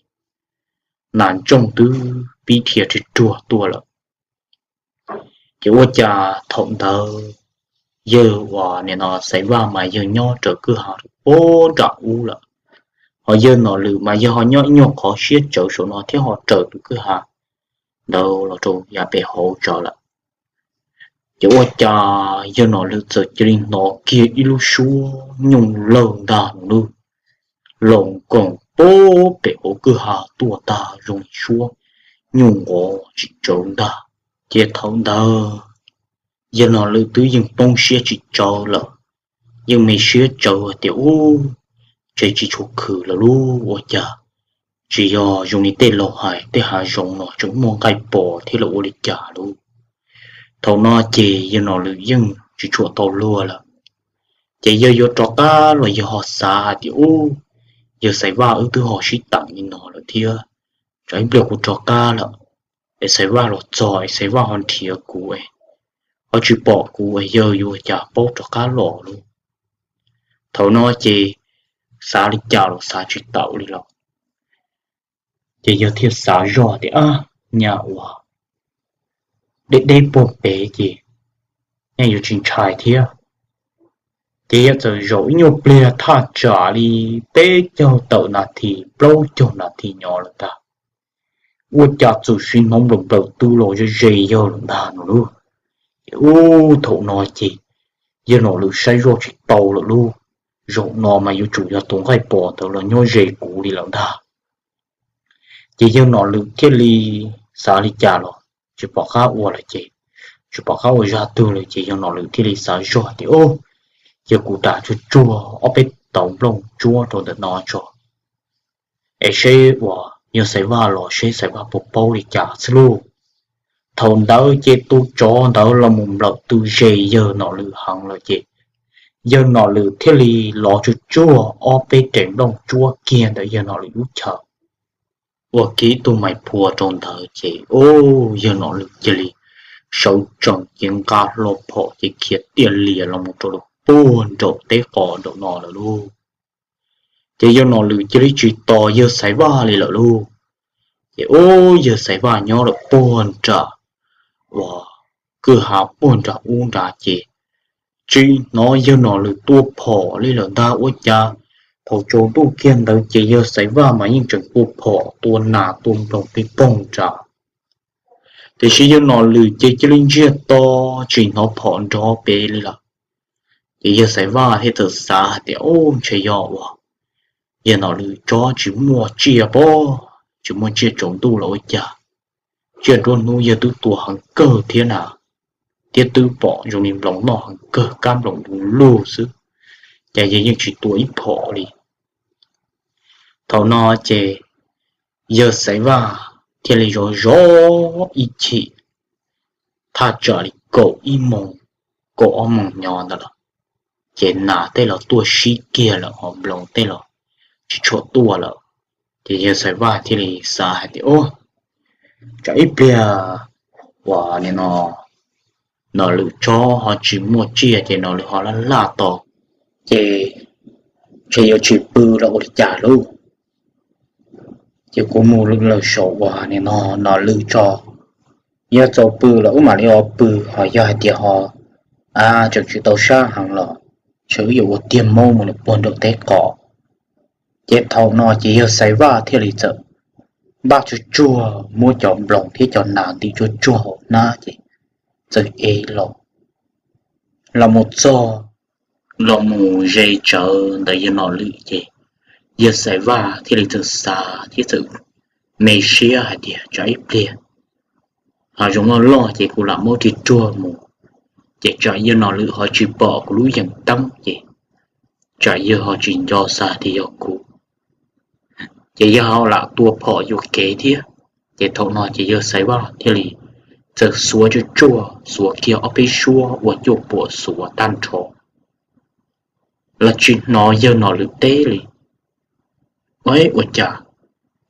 nas ntsooj twb pib dhia ruag ruag tuaj lawm. Ces ua cas thaum ntawd yawg uas nim no Xaiv Vaj mas yawg nyob raws kwj ha puag nram ub lawm, ho yawg Nom Lwm mas yawg ho nyob ib nyuag qhov siab tsawv saum no thiab ho raws tus kwj ha ntawd los rau yav pem hauv tso lawm. Ces ua cas yawg Nom Lwm txawm cia li hnov kiag ib lub suab nyuj lawg ntag no lauj, los koom puag pem hauv kwj ha tuaj tag zoo li suab nyuj nqov tsis tsawv ntag. Ces thaum ntawd yawg Nom Lwm twb yeej poob siab tsis tsawv lawm, yeej me siab tsawv tias ub, ntshe tsis tshua khwm lawm lauj, ua cas tsis yog zoo li tej laus hais tej hav zoov no tseem muaj nqaij pos thiab los ua li cas lauj. Thaum no ces yawg Nom Lwm yeej tsis tshua tau luag lawm. Ces yawg yuav rov qab los yawg ho xav hais tias ub, yawg Xaiv Vaj wb twb ho sib teem li no lawm thiab, tsam ib pliag kuv rov qab lawm es Xaiv Vaj los txog es Xaiv Vaj ho nrhiav kuv es ho tsis pom kuv es yawg yuav ua cas paub rov qab los lauj. Thaum no ces xav li cas los xav tsis taus li lawm. Ces yawg thiaj xav zoj tias ab, nyaj uas deb deb puag pem ces nej yuav tsis ntshai thiab. Ces yawg txawm zaum ib nyuag pliag thaj tsam li peb caug tawm nas this plaub caug nas this nyob lawm ntag, ua cas txawm sim hnov nplaws nplaws tw los ze ze yawg lawm ntag no lauj. Ces ub, thaum no ces yawg Nom Lwm saib zoj tsis tau lawm lauj, zaum no mas yuav tsum yog tus nqaij pos ntawd los nyob ze kuv li lawm ntag. Ces yawg Nom Lwm thiaj li xav li cas los tsis pom qab ua lawm ces, tsis pom qab ua zaj twg lawm ces yawg Nom Lwm thiaj li xav zoj tias, o, yog kuv ram tsuag tsuag ob peb tauv nplooj tsuab rau ntawm no tso, es seb uas yog Xaiv Vaj los seb Xaiv Vaj puas paub li cas xwb lauj. Thaum ntawd ces tus tsov ntawd los mus nplawm tw ze yawg Nom Lwm heev lawm ces yawg Nom Lwm thiaj li lov tsuag tsuag ob peb rev nplooj tsuab kiag ntawm yawg Nom Lwm lub chaw, ua kiag ib tug mais phua rau ntawd ces, o, yawg Nom Lwm cia li sawv tsees ces nqa hlo phom ces khiav tiaj lias los mus rau lawm puag nraum teb qos nraum no lawm lauj. Ces yawg Nom Lwm cia li tsis tos yawg Xaiv Vaj li lawm lauj. Ces ub, yawg Xaiv Vaj nyob lawm puag nram uas kwj ha puag nram ub nrad ces tsis hnov yawg Nom Lwm tua phom li lawm ntag. Ua cas thaum tsaus ntuj kiag ntawd ces yawg Xaiv Vaj mas yeej tseem tua phom tua nas tua nploos pig poog nrad. Tiam sis yawg Nom Lwm ces cia li ntsiag to tsis hnov phom nrov pem li lawm. Ces yawg Xaiv Vaj thiaj txawm xav hais tias, ub, ntshe yog uas yawg Nom Lwm tsob tsis muaj tsiaj pob, tsis muaj tsiaj tsaus ntuj los ua cas, tsiaj nruab hnub yawg twb tua heev kawg thiab na, thiab twb pom zoo li nploos noj heev kawg, kab nploos du lug xwb, cas yawg yeej tsis tua ib phom li. Thaum no ces yawg Xaiv Vaj thiaj li zov zov ib chim, thaj tsam li kaum ib moos, kaum ob moos nyob ntawd lawm, ces nas tej los tuaj sib kiag lawm ho nploos tej los tsis tshua tuaj lawm. Ces yawg Xaiv Vaj thiaj li xav hais tias, ub, tsam ib pliag uas nim no Nom Lwm tsob ho tsis muaj tsiaj ces Nom Lwm ho laj laj tos, ces ntshe yuav tsis pw los ua li cas lauj. Ces kuv mus lawm saum uas nim no Nom Lwm tso, yog txaus pw los wb mam li ho pw, ho yog hais tias ho tseem tsis tau sab heev los ntshe wb yuav ua tiag maub mus lawm puag nraum teb qos. Ces thaum no ces yawg Xaiv Vaj thiaj li txawm npaj tsuag tsuag muab cov nploos thiab cov nas ntim tsuag tsuag hauv hnab ces txawm ev los, los mus txog, los mus ze tsawv ntawm yawg Nom Lwm ces yawg Xaiv Vaj thiaj li txawm xav thiab txawm me siab hais tias, tsam ib pliag hav zoov loj loj ces kuv lam muab rig ruag mus, ces tsam yawg Nom Lwm ho tsis pom kuv lub yees teeb ces tsam yawg ho tsis nco xav tias yog kuv, ces yawg ho lam tua phom yuam kev thiab. Ces thaum no ces yawg Xaiv Vaj thiaj li txawm xuav tsuag tsuag, xuav kiag ob peb suab ua cuaj puam xuav tag nrho los tsis hnov yawg Nom Lwm teb li. Ua cas,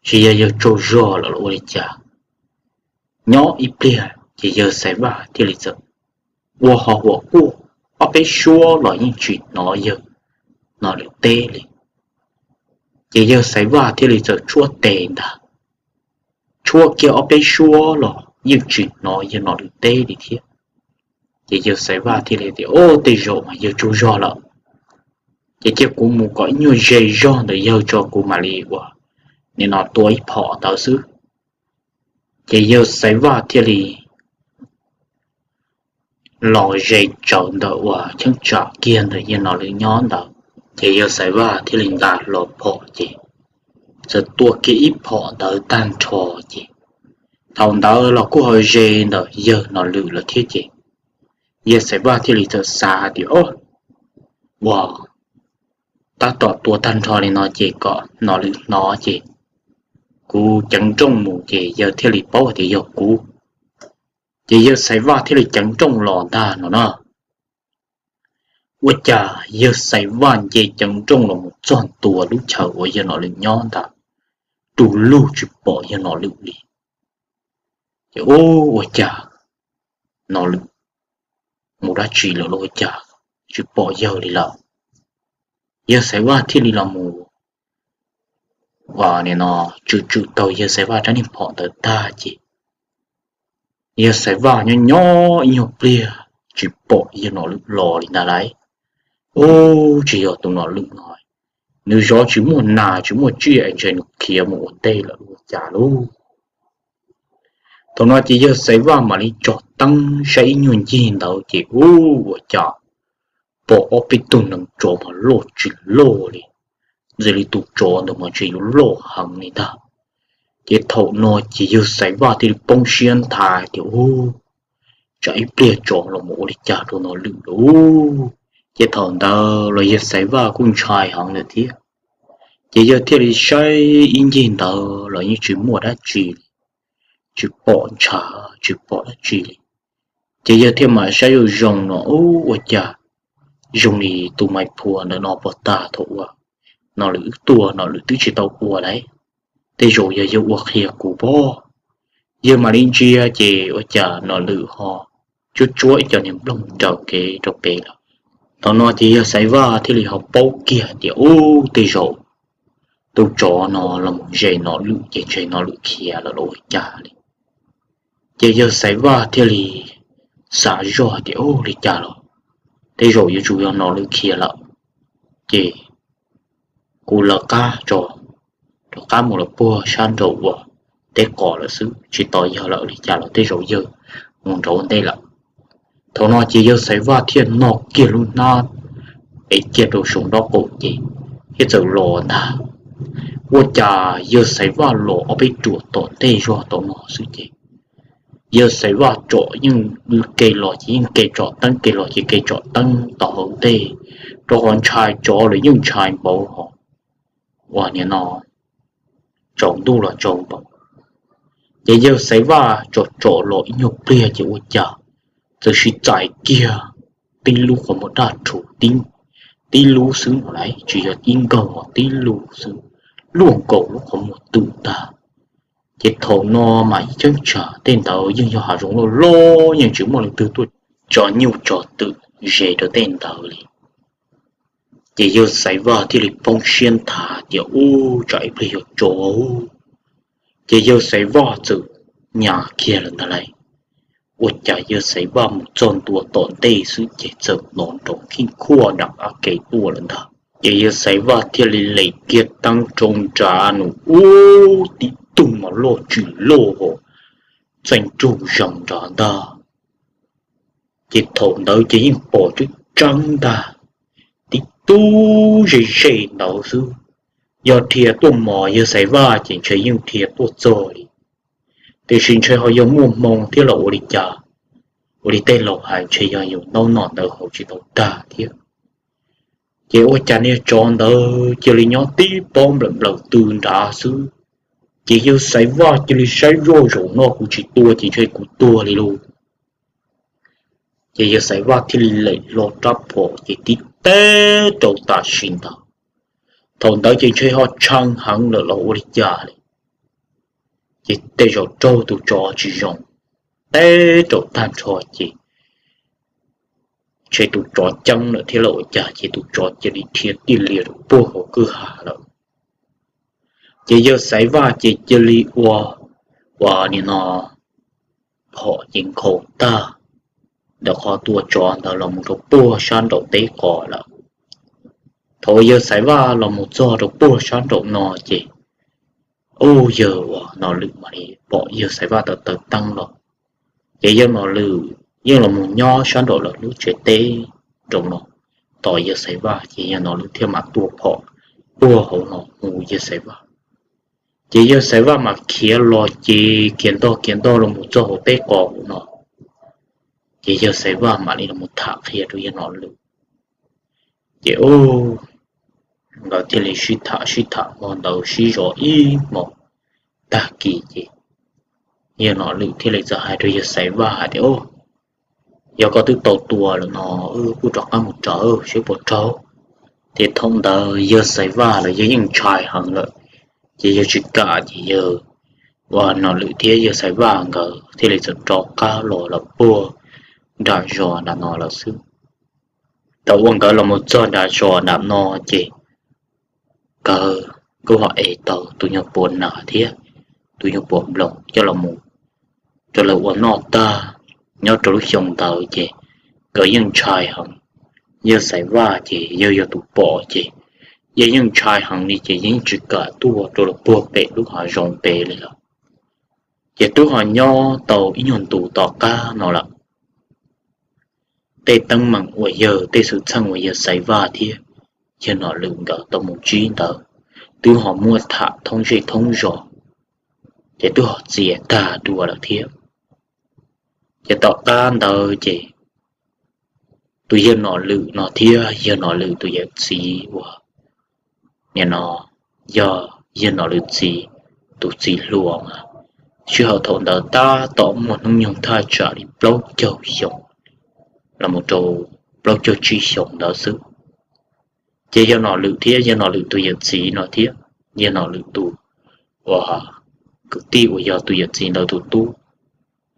tsis yog yawg tsaug zog lawm los ua li cas? Nyob ib pliag ces yawg Xaiv Vaj thiaj li txawm ua ho huam quaj ob peb suab los yeej tsis hnov yawg Nom Lwm teb li. Ces yawg Xaiv Vaj thiaj li txawm tshuab tes ntag, tshuab kiag ob peb suab los yeej tsis hnov yawg Nom Lwm teb li thiab. Ces yawg Xaiv Vaj thiaj li tias, o, tej zaum mas yawg tsaug zog lawm. Ces cia kuv mus kom ib nyuag ze zog ntawm yawg tso kuv mam li ua, nim no tua ib phom ntawd xwb. Ces yawg Xaiv Vaj thiaj li los ze tsawv ntawm uas cheeb tsam kiag ntawm yawg Nom Lwm nyob ntawd. Ces yawg Xaiv Vaj thiaj li nqa hlo phom ces txawm tua kiag ib phom ntawd tag nrho ces thaum ntawd los kuj ho ze ntawm yawg Nom Lwm lawm thiab ces yawg Xaiv Vaj thiaj li txawm xav hais tias, o, ua, tab tom tua tag nrho li no ces kom Nom Lwm hnov ces kuv ceev nrooj mus ces yawg thiaj li paub hais tias yog kuv. Ces yawg Xaiv Vaj thiaj li ceev nrooj los ntag no na. Ua cas yawg Xaiv Vaj nce ceev nrooj los mus txog ntua lub chaw uas yawg Nom Lwm nyob ntag, du lug tsis pom yawg Nom Lwm li. Ces ua cas Nom Lwm mus dab tsi lawm los ua cas tsis pom yawg li lawm? Yawg Xaiv Vaj thiaj li los mus, nim no, tswm tswm tau yawg Xaiv Vaj rab niag phom ntawd tag ces yawg Xaiv Vaj nyob nyob ib nyuag pliag tsis pom yawg Nom Lwm los li ntag lauj. Ub, tsis yog tus Nom Lwm no, nws zov tsis muaj nas tsis muaj tsiaj es ntshe nws khiav mus ua ntej lawm ua cas lauj. Thaum no ces yawg Xaiv Vaj mam li tsom teeb saib ib nyuag ncig ntawd ces ub, ua cas pom ob peb tug neev tsov mas loj tsis loj li, ntshe li tus tsov ntawd mas ntshe yuav loj heev li ntag. Ces thaum no ces yawg Xaiv Vaj thiaj li poob siab nthav tias, ub, tsam ib pliag tsov los mus ua li cas rau Nom Lwm lauj. Ces thaum ntawd los yawg Xaiv Vaj kuj ntshai heev lawm thiab. Ces yawg thiaj li saib ib ncig ntawd los yeej tsis muaj dab tsi li, tsis pom ntshav tsis pom dab tsi li. Ces yawg thiaj mam saib zoo zoo no, ub, ua cas zoo li tus mais phua ntawm no pog tag thaum uas Nom Lwm wb tuaj Nom Lwm twb tsis tau ua lauj. Tej zaum yog yawg ua qhia kuv pob. Yawg mam li ntsia ces ua cas Nom Lwm ho tsuab tsuab ib co niag nplooj raws kev rau pem lawm. Thaum no ces yawg Xaiv Vaj thiaj li ho paub kiag tias ub, tej zaum tus tsov no los mus ze Nom Lwm ces ntshe Nom Lwm khiav lawm los ua cas li. Ces yawg Xaiv Vaj thiaj li xav zoj tias ub, li cas los tej zaum yuav tsum yog Nom Lwm khiav lawm, ces kuv lawv qab tso, rov qab mus lawm puag sab nraum uas teb qos lawm xwb, tsis tos yawg lawm, li cas los tej zaum yawg mus nraud ua ntej lawm. Thaum no ces yawg Xaiv Vaj thiaj no kiag lub hnab ev kiag rau saum nraub qaum ces thiaj txawm los ntag. Ua cas yawg Xaiv Vaj los ob peb ruam tom ntej zog tau no xwb ces yawg Xaiv Vaj tsom yeej ke los ces yeej ke tsom teeb, ke los ces ke tsom teeb tom hauv ntej, rau qhov ntshai tsov los yeej ntshai npaum hos, uas nim no tsaus ntuj los tsaus npaum. Ces yawg Xaiv Vaj tsom tsom los ib nyuag pliag ces ua cas txawm sib txais kiag tib lub qhov muag daj rhuv, tib lub xwb no las, tsis yog ib nkawg os, tib lub xwb, luaj nkaus lub qhov muag twm ntag. Ces thaum no mas ib cheeb tsam tej ntawd yeej yog hav zoov loj loj, yeej tsis muaj leej twg tuaj tso nyuj tso twm ze rau tej ntawd li. Ces yawg Xaiv Vaj thiaj li poob siab nthav tias ub, tsam ib pliag yuav tsov. Ces yawg Xaiv Vaj txawm nyas kiag lawm ntag lauj. Ua cas yawg Xaiv Vaj mus txog ntua tom ntej xwb ces txawm hnov nrov kheej khuaj nram qab ke tuaj lawm ntag. Ces yawg Xaiv Vaj thiaj li lem kiag teeb rau nrad nws ub, tib tug mas loj tsis loj hos, txeev rug zees nrad ntag. Ces thaum ntawd ces yeej pom tseeb tseeb ntag, tib tug ze ze ntawd xwb. Yog dhia tuaj mos yawg Xaiv Vaj ces ntshe yeej dhia tuaj txog li, tiam sis ntshe ho yog muaj hmoo thiab los ua li cas, ua li tej laus hais ntshe yog yus ntaub nom ntawd haus tsis tau tag thiab. Ces ua cas niag tsov ntawd cia li nyob tib pob nplawm nplawm tw nrad xwb. Ces yawg Xaiv Vaj cia li saib zoj, zaum no kuv tsis tua ces ntshe kuv tuag li lauj. Ces yawg Xaiv Vaj thiaj li lem hlo rab phom ces tib teb rau tam sim ntawd. Thaum ntawd ces ntshe ho tshee heev lawm los ua li cas li, ces tej zaum raug tus tsov tsis zoo, teb rau tag nrho ces ntshe tus tsov ceeb lawm thiab los ua cas ces tus tsov cia li dhia tij lias rau puag hauv kwj ha lawm. Ces yawg Xaiv Vaj ces cia li ua, ua nim no phom ces nkhaus tag ntawm qhov tua tsov ntawd los mus rau puag sab nraum teb qos lawm. Thaum uas yawg Xaiv Vaj los mus txog rau puag sab nraum no ces ub, yawg uas Nom Lwm mam li pom yawg Xaiv Vaj taw taw teeb los. Ces yawg Nom Lwm yeej los mus nyob sab nraum lawv lub tsev teb nraum no tos yawg Xaiv Vaj, ces yawg Nom Lwm thiaj mam tua phom puag hauv no hu yawg Xaiv Vaj. Ces yawg Xaiv Vaj mam khiav los ces khiav ntog khiav ntog los mus txog hauv teb qos hauv no. Ces yawg Xaiv Vaj mam li los mus tham qhia rau yawg Nom Lwm. Ces ub, nkawd thiaj li sib tham sib tham hmo ntawd sib zov ib hmos. Tag kis ces yawg Nom Lwm thiaj li txawm hais rau yawg Xaiv Vaj hais tias, Yog koj twb tau tua lawm no, wb kuj rov qab mus raws seb puas raug. Ces thaum ntawd yawg Xaiv Vaj los yawg yeej ntshai heev lawm, ces yawg tsis kam ces yawg uas Nom Lwm thiab yawg Xaiv Vaj nkawd thiaj li txawm rov qab los lawm puag nram zos nram no lawm xwb. Thaum uas nkawd los mus txog nram zos nram no ces nkawd kuj ho ev tau tus nyuag puav nas thiab tus nyuag puav nploos coj los mus rau lawv ua noj tag. Nyob rau lub xyoo ntawd ces nkawd yeej ntshai heev. Yawg Xaiv Vaj ces yawg yog tus pom ces yawg yeej ntshai heev li ces yeej tsis kam tuaj rau lawv puag pem lub hav zoov pem li lawm. Ces twb ho nyob tau ib nyuag ntus tom qab no lawm, tej teeb meem uas yawg, tej xwm txheej uas yawg Xaiv Vaj thiab yawg Nom Lwm nkawd tau mus ntsib ntawd twb ho muab tham thoob zej thoob zos, ces twb ho txias tag dua lawm thiab. Ces tom qab ntawd ces tus yawg Nom Lwm no thiab yawg Nom Lwm tus yawm txiv uas nim no yog yawg Nom Lwm txiv tus txiv hluas mas sij hawm thaum ntawd tab tom muaj hnub nyoog thaj tsam li plaub caug xyoo los mus rau plaub caug tsib xyoos ntawd xwb. Ces yawg Nom Lwm thiab yawg Nom Lwm tus yawm txiv no thiab yawg Nom Lwm tus uas kwv tij uas yog tus yawm txiv ntawd tus tub,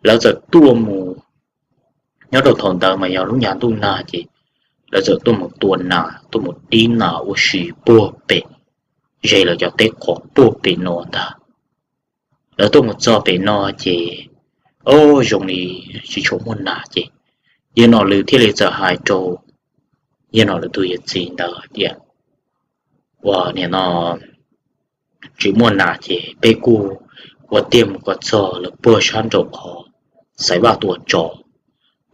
lawv txawm tuaj mus Nyob rau thaum ntawd mas yog lub nyuag ntuj nag ces lawv txawm tuaj mus tua nas, tuaj mus dib nas ua si puag pem, ze lawv cov teb qhov puag pem no ntag. Lawv tuaj mus txog pem no ces, o, zoo li tsis tshua muaj nas ces yawg Nom Lwm thiaj li txawm hais rau yawg Nom Lwm tus yawm txiv ntawd tias, uas nim no tsis muaj nas ces peb kuj ua tiag mus kom txog lawv puag sab nraum qhov Xaiv Vaj tua tsov,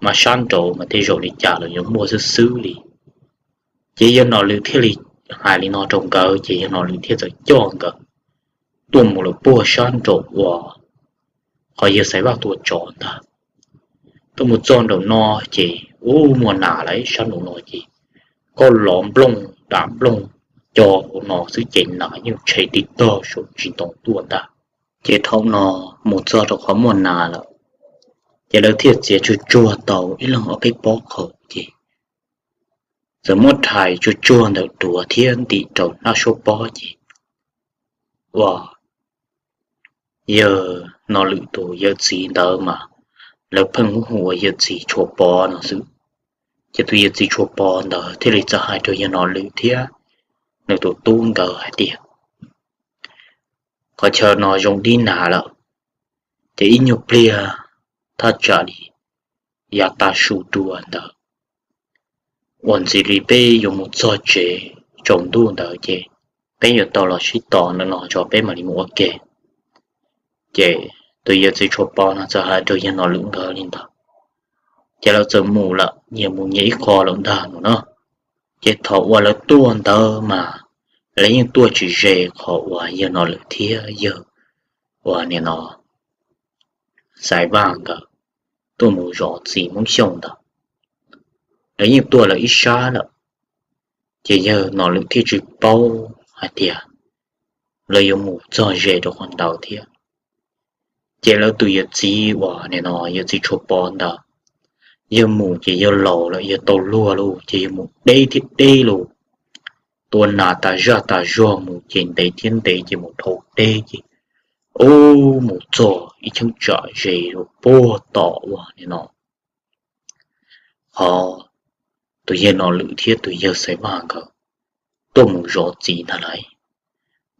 mas sab nraud mas tej zaum li cas los yuav muaj xwb xwb li. Ces yawg Nom Lwm thiaj li hais li no rau nkawd ces yawg Nom Lwm thiaj txawm coj nkawd tuaj mus lawv puag sab nraum uas qhov yawg Xaiv Vaj tua tsov ntag. Tuaj mus txog nraum no ces ub, muaj nas lawm sab nraum no ces koj lov nplooj dam nplooj co hauv no xwb ces nas yeej tshe tib tog saum tsis ntoo tuaj ntag. Ces thaum no mus txog rau qhov muaj nas lawm, ces lawv thiaj txiav tsuag tsuag tau ib leeg ob peb pob qhaus ces txawm muab rhais tsuag tsuag ntawm duav thiab ntim rau hnab suab pob ces, uas yawg Nom Lwm tus yawm txiv ntawd mas lawv pheej hu ua yawm txiv Tshuas Pov no xwb. Ces tus yawm txiv Tshuas Pov ntawd thiaj li txawm hais rau yawg Nom Lwm thiab nws tus tub nkawd hais tias, qhov chaw no zoo dib nas lawm, ces ib nyuag pliag thaj tsam li yav tav su dua ntawd, uas ntxiv li peb yuav mus txog tsev tsaus ntuj ntawd ces peb yuav tau los sib tos no no tso peb mam li mus ua ke. Ces tus yawm txiv Tshuas Pov no txawm hais rau yawg Nom Lwm nkawd li ntawd, ces lawv txawm mus lawm, nyias mus nyias ib qho lawm ntag no na. Ces thaum uas lawv tuaj ntawd mas lawv yeej tuaj tsis ze qhov uas yawg Nom Lwm thiab yawg uas nim no Xaiv Vaj nkawd tuaj mus zov txiv Hmoob Xyooj ntawd, lawv yeej tuaj lawv ib sab lawm. Ces yawg Nom Lwm thiaj tsis paub hais tias lawv yuav mus txog ze rau qhov ntawd thiab. Ces lawv tus yawm txiv uas nim no yawm txiv Tshuas Pov ntawd, yawg mus ces yawg laus lawm, yawg tau luag lawm ces yawg mus deb thiab deb lawm, tua nas tas zaj tas zog mus ces ntev thiab ntev ces mus dhau deb ces, ub, mus txog ib cheeb tsam ze rau puag tom uas nim no qhov tus yawg Nom Lwm thiab tus yawg Xaiv Vaj nkawd tuaj mus zov txiv ntag lauj.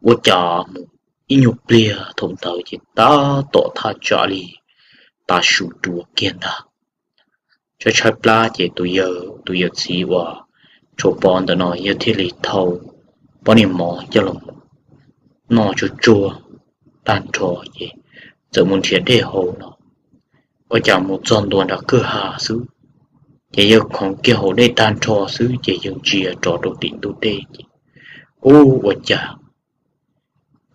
Ua cas mus ib nyuag pliag thaum ntawd ces tab tom thaj tsam li tav su dua kiag ntag. Tshaib tshaib plab ces tus yawg, tus yawm txiv uas Tshuas Pov ntawm no yawg thiaj li thau pob niag mov coj los noj tsuag tsuag tag nrho ces txawm mus nrhiav dej haus no. Ua cas mus txog ntua nram kwj ha xwb, ces yawg khoov kiag haus dej tag nrho xwb ces yawg ntsia rov rau tim ntug dej ces, ub, ua cas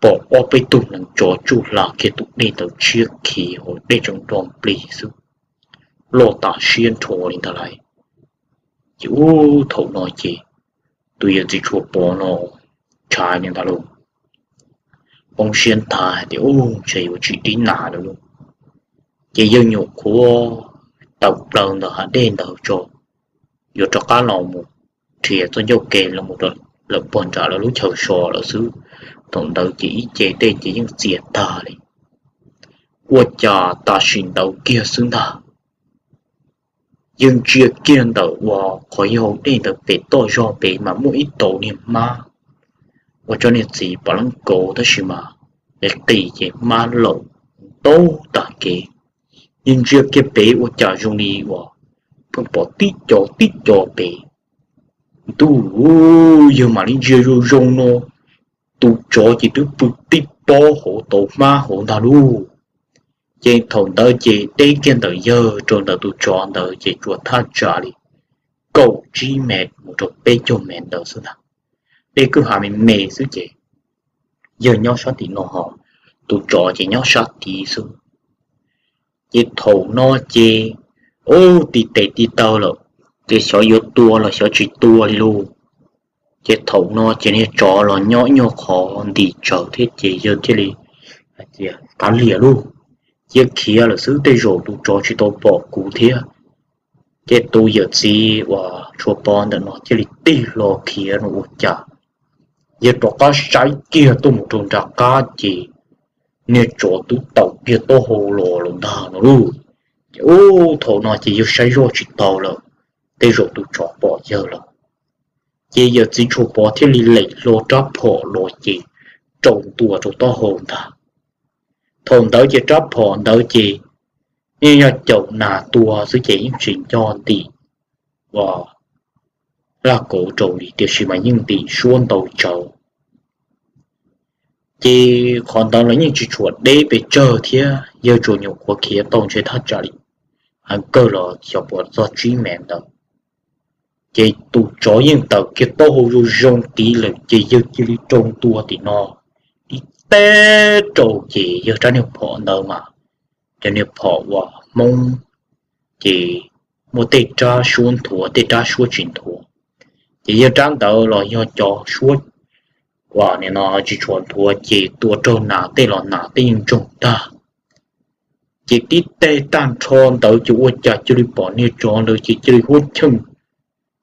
pom ob peb tug neev tsov tsuj hla kiag tus dej ntawd tshiab khiv hauv dej tseem nro nplig xwb, loj tas siab nrho li ntag lauj. Ces ub, thaum no ces tus yawm txiv Tshuas Pov no ntshai li ntag lauj, poob siab nthav hais tias, ub, ntshe yuav tsis dib nas lawm lauj. Ces yawg nyuam qhuav tawm plaws ntawm hav dej ntawd tso, yuav rov qab los mus nrhiav txoj ncauj ke los mus lawm puag nram lawv lub chaw so lawm xwb. Thaum ntawd ces ib ce dej ces yeej txias tag li. Ua cas tam sim ntawd kiag xwb ntag, yawg ntsia kiag ntawm uas qhov yog dej ntawd pem toj zog pem mas muaj ib tauv niag hmab, ua tso niag txiv pom leeb kauv tab sis mas qis qis ces hmab laum ntau tag kev. Yawg ntsia kiag pem ua cas zoo li uas pheej pom tib co tib co pem. Ntuj, yawg mam li ntsia zoo zoo no, tus tsov ces twb pw tib pob hauv tauv hmab hauv ntag lauj. Ces thaum ntawd ces deb kiag ntawm yawg rau ntawm tus tsov ntawd ces tsuas thaj tsam li kaum tsib mev mus rau peb caug mev ntawd xwb ntag. Dej kwj ha me me xwb ces yawg nyob sab tim no ho tus tsov ces nyob sab tid xwb. Ces thaum no ces, ub, ti tes ti taw lawm, ces xyov yuav tua los xyov tsis tua li lauj. Ces thaum no ces niag tsov los nyob ib nyuag qhov ntim tsawv thiab ces yawg thiaj li hais tias, kav liam lauj, cia khiav lawm xwb, tej zaum tus tsov tsis tau pom kuv thiab. Ces tus yawm txiv uas Tshuas Pov ntawm no thiaj li tig hlo khiav no ua cas yawg rov qab saib kiag tuaj mus rau nram qab ces niag tsov twb taug kiag taub hau los lawm ntag no lauj. Ces ub, thaum no ces yawg saib zoj tsis tau lawm, tej zaum tus tsov pom yawg lawm. Ces yawm txiv Tshuas Pov thiaj li lem hlo rab phom los ces rau ntua rau taub hau ntag. Thaum ntawd ces rab phom ntawd ces yeej yog caum nas tua xwb ces yeej tsis nco ntim uas laj kauv rau li, tiam sis mas yeej ntim suab ntau tsawv. Ces qhov ntawd los yeej tsis tshua deb pes tsawg thiab, yawg tsuas nyuam qhuav khiav tau ntshe thaj tsam li, heev kawg los xyov puas txog tsib mev ntawd. Ces tus tsov yeej tawm kiag taub hau zoo zoo tid lawm ces yawg cia li rau ntua tim no, tib teg rau ces yawg rab niag phom ntawd mas, cov niag phom uas Hmoob ces muaj tej rab suab nthuav tej rab suab tsis nthuav. Ces yawg rab ntawd los yog cov suab uas nim no tsis tshua nthuav ces tua raug nas tej los nas tej yeej ntsoog tag. Ces tib teg tag nrho ntawd ces ua cas cia li pom niag tsov ntawd ces cia li huab cheej,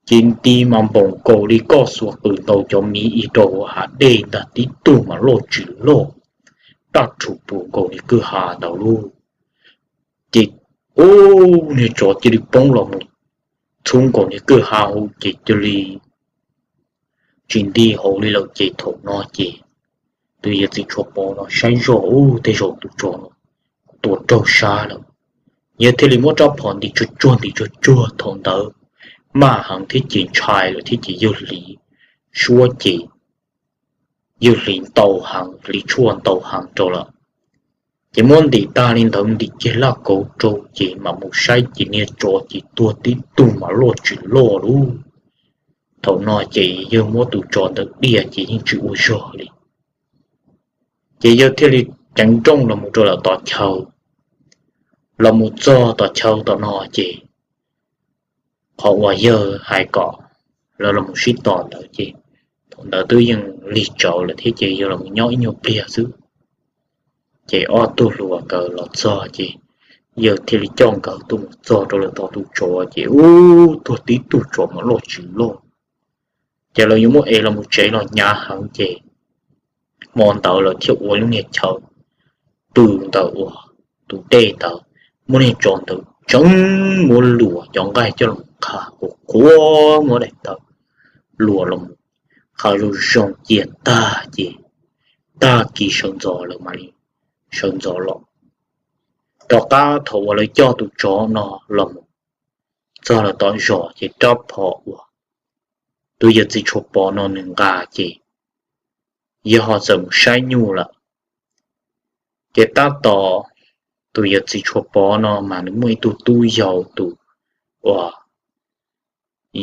ces nti mas npaum nkaus li koj xuas qws ntaus cov miv ib rau hav dej ntag, tib tug mas loj tsis loj, daj rhuv puv nkaus li kwj ha ntawd lauj. Ces ub, niag tsov cia li poob los mus txhub nkaus niag kwj ha hauv ces cia li tsis nti hauv li lawm ces thaum no ces tus yawm txiv Tshuas Pov no saib zoj ub, tej zaum tus tsov no tua raug sab lawm. Yawg thiaj li muab rab phom ntim tsuag tsuag ntim tsuag tsuag thaum ntawd, maj heev thiab ces ntshai lawm thiab ces yawg hliv suab ces yawg hliv ntau heev, hliv tshuaj ntau heev rau lawm. Ces muab ntim tag li ntawd ntim kiag laj kauv rau ces mam mus saib ces niag tsov ces tuag tib tug mas loj tsis loj lauj. Thaum no ces yawg muab tus tsov ntawd diaj ces yeej tsis ua zog li. Ces yawg thiaj li ceev nrooj los mus rau lawm tom chaw. Los mus txog tom chaw tom no ces qhov uas yawg hais kom lawv los mus sib tos ntawd ces thaum ntawd twb yeej lig tsawv lawm thiab ces yawg los mus nyob ib nyuag pliag xwb. Ces ob tug hluas nkawd los txog ces yawg thiaj li coj nkawd tuaj mus txog rau lawm tom tus tsov ces ub, tuag tib tug tsov mas loj tsis loj. Ces lawv yuav muab ev los mus tsev los hnyav heev ces hmo ntawd lawv thiaj ua lub niag chaw pw ntawm uas tus dej ntawd, muab niag tsov ntawd tseev muab luam cov nqaij coj los qha qhuav qhuav, muab daim tawv luam los qha zoo zoo cia tag ces tag kis sawv ntxov lawm mam li sawv ntxov los. Tom qab thaum uas lawv coj tus tsov no los mus txog lawm tom zos ces rab phom uas tus yawm txiv Tshuas Pov no nws nqa ces yawg ho txawm mus saib nyuj lawm. Ces tab tom tus yawm txiv Tshuas Pov no mas nws muaj ib tug tub yau tus uas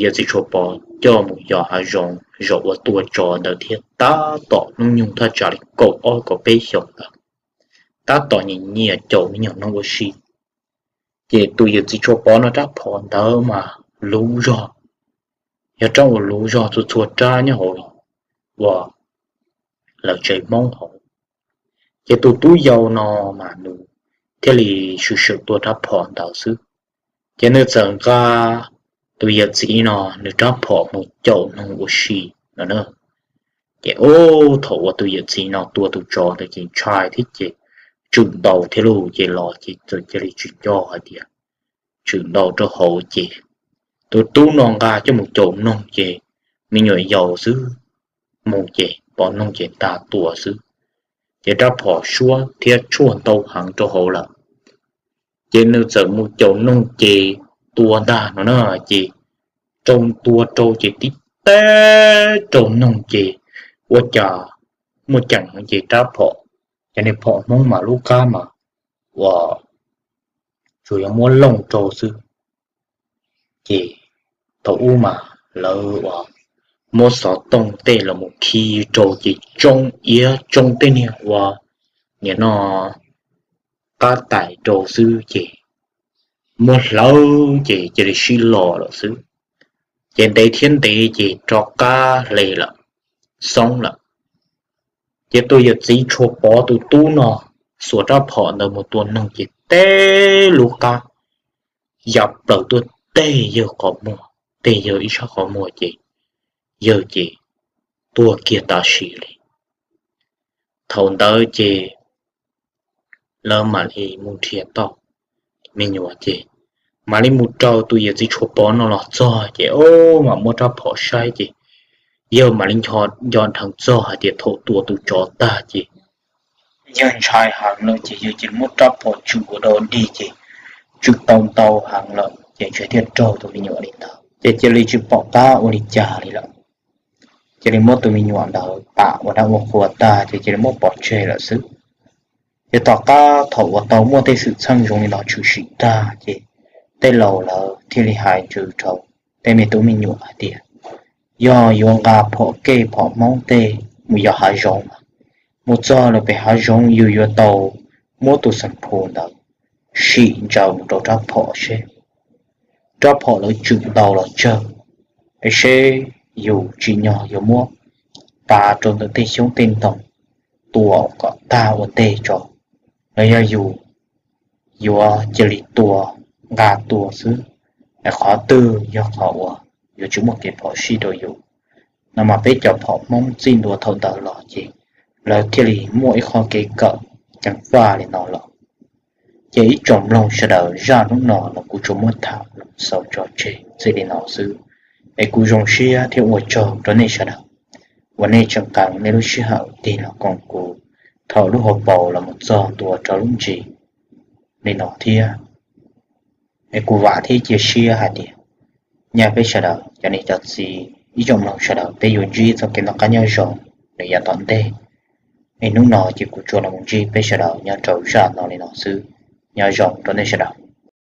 yawm txiv Tshuas Pov coj mus yos hav zoov zos uas tua tsov ntawd thiab, tab tom hnub nyoog thaj tsam li kaum ob kaum peb xyoos ntawd, tab tom nyiam nyiam caum me nyuam noog ua si. Ces tus yawm txiv Tshuas Pov no rab phom ntawd mas luv zog, yog rab uas luv zog txhua txhua rab nyob hauv uas lawv tsev Hmoob hauv. Ces tus tub yau no mas nws thiaj li swm swm tua rab phom ntawd xwb. Ces nws txawm nqa tus yawm txiv no nws rab phom mus caum noog ua si no na. Ces ub, thaum uas tus yawm txiv no tua tus tsov ntawd ces ntshai thiab ces tswm ntaus thiab lauj, ces los ces txawm cia li tsis nco hais tias tswm ntaus rau hauv ces tus tub no nqa coj mus caum noog ces me nyuam yaus xwb, mus ces pom noog ces nta tua xwb. Ces rab phom suab thiab tshuaj ntau heev rau hauv lawm. Ces nws txawm mus caum noog ces tua ntag no na, ces rau tua rau ces tib teg rau noog ces ua cas muaj ceem ces rab phom, cov niag phom Hmoob mas lub qab mas uas tsuas yog muab looj rau xwb. Ces thaum ub mas lawv uas muab xov tooj tej los mus khi rau ces tsoo iav tsoo tej niag uas nim no qab tais rau xwb ces muab hlawv ces cia li sib los lawm xwb. Ces ntev thiab ntev ces rov qab hle lawm, xoob lawm. Ces tus yawm txiv Tshuas Pov tus tub no xuas rab phom ntawd mus tua noog ces teb lub qab ya plaws tuaj teg yawg qhov muag, teg yawg ib sab qhov muag ces yawg ces tuag kiag tam sim li. Thaum ntawd ces lawv mam li mus nrhiav tau me nyuam ces mam li mus raws tus yawm txiv Tshuas Pov no los txog ces o, mam muab rab phom saib ces yawg mam li nco nco dheev txog hais tias thaum tua tus tsov tag ces yawg ntshai heev lawm ces yawg cia li muab rab phom tswm ua dog dig ces tswm tau ntau heev lawm ces ntshe thiaj raug tus me nyuam li ntawd ces cia li tsis pom qab ua li cas li lawm. Cia li muab tus me nyuam ntawd pam ua dab ua qhua tag ces cia li muab pov tseg lawm xwb. Ces tom qab thaum uas tau muaj tej xwm txheej zoo li no tshwm sim tag ces tej laus lawv thiaj li hais ntsws rau tej me tub me nyuam hais tias yog yuav nqa phom kej phom hmoob tej mus yos hav zoov, mus txog lawm pem hav zoov yus yuav tau muab tus xeem phu ntawd sim ntsaws mus rau rab phom seb rab phom lawv tswm ntau los tsawg, es seb yus tsim nyog yuav muab pav rau ntawm tej xyoob tej ntoo tua kom tag ua ntej tso, los yog yus yuav cia li tua, nqa tua xwb, es qhov twg yog qhov uas yuav tsis muaj kev phom sij rau yus no. Mas peb cov phom hmoob txij ntua thaum ntawd los ces lawv thiaj li muaj ib qho kev kawm ceev faj li no los. Ces ib tsoom mloog sawv daws, zaj hnub no los kuv tsuas muab tham los xaus tso tseg txij li no xwb, es kuv zoo siab thiab ua tsaug rau nej sawv daws uas nej tseem qee nej lub sij hawm tig los koom kuv thaum lub hauv paus los mus txog ntua rau lub ntsis li no thiab. Es kuv vam thiab cia siab hais tias nyaj peb sawv daws cov niam cov txiv ib tsoom mloog sawv daws peb yuav ntsib txoj kev noj qab nyob zoo nws yav tom ntej. Es hnub no ces kuv tsuas los mus ntsib peb sawv daws nyob rau zaj no li no xwb. Nyob zoo rau nej sawv daws.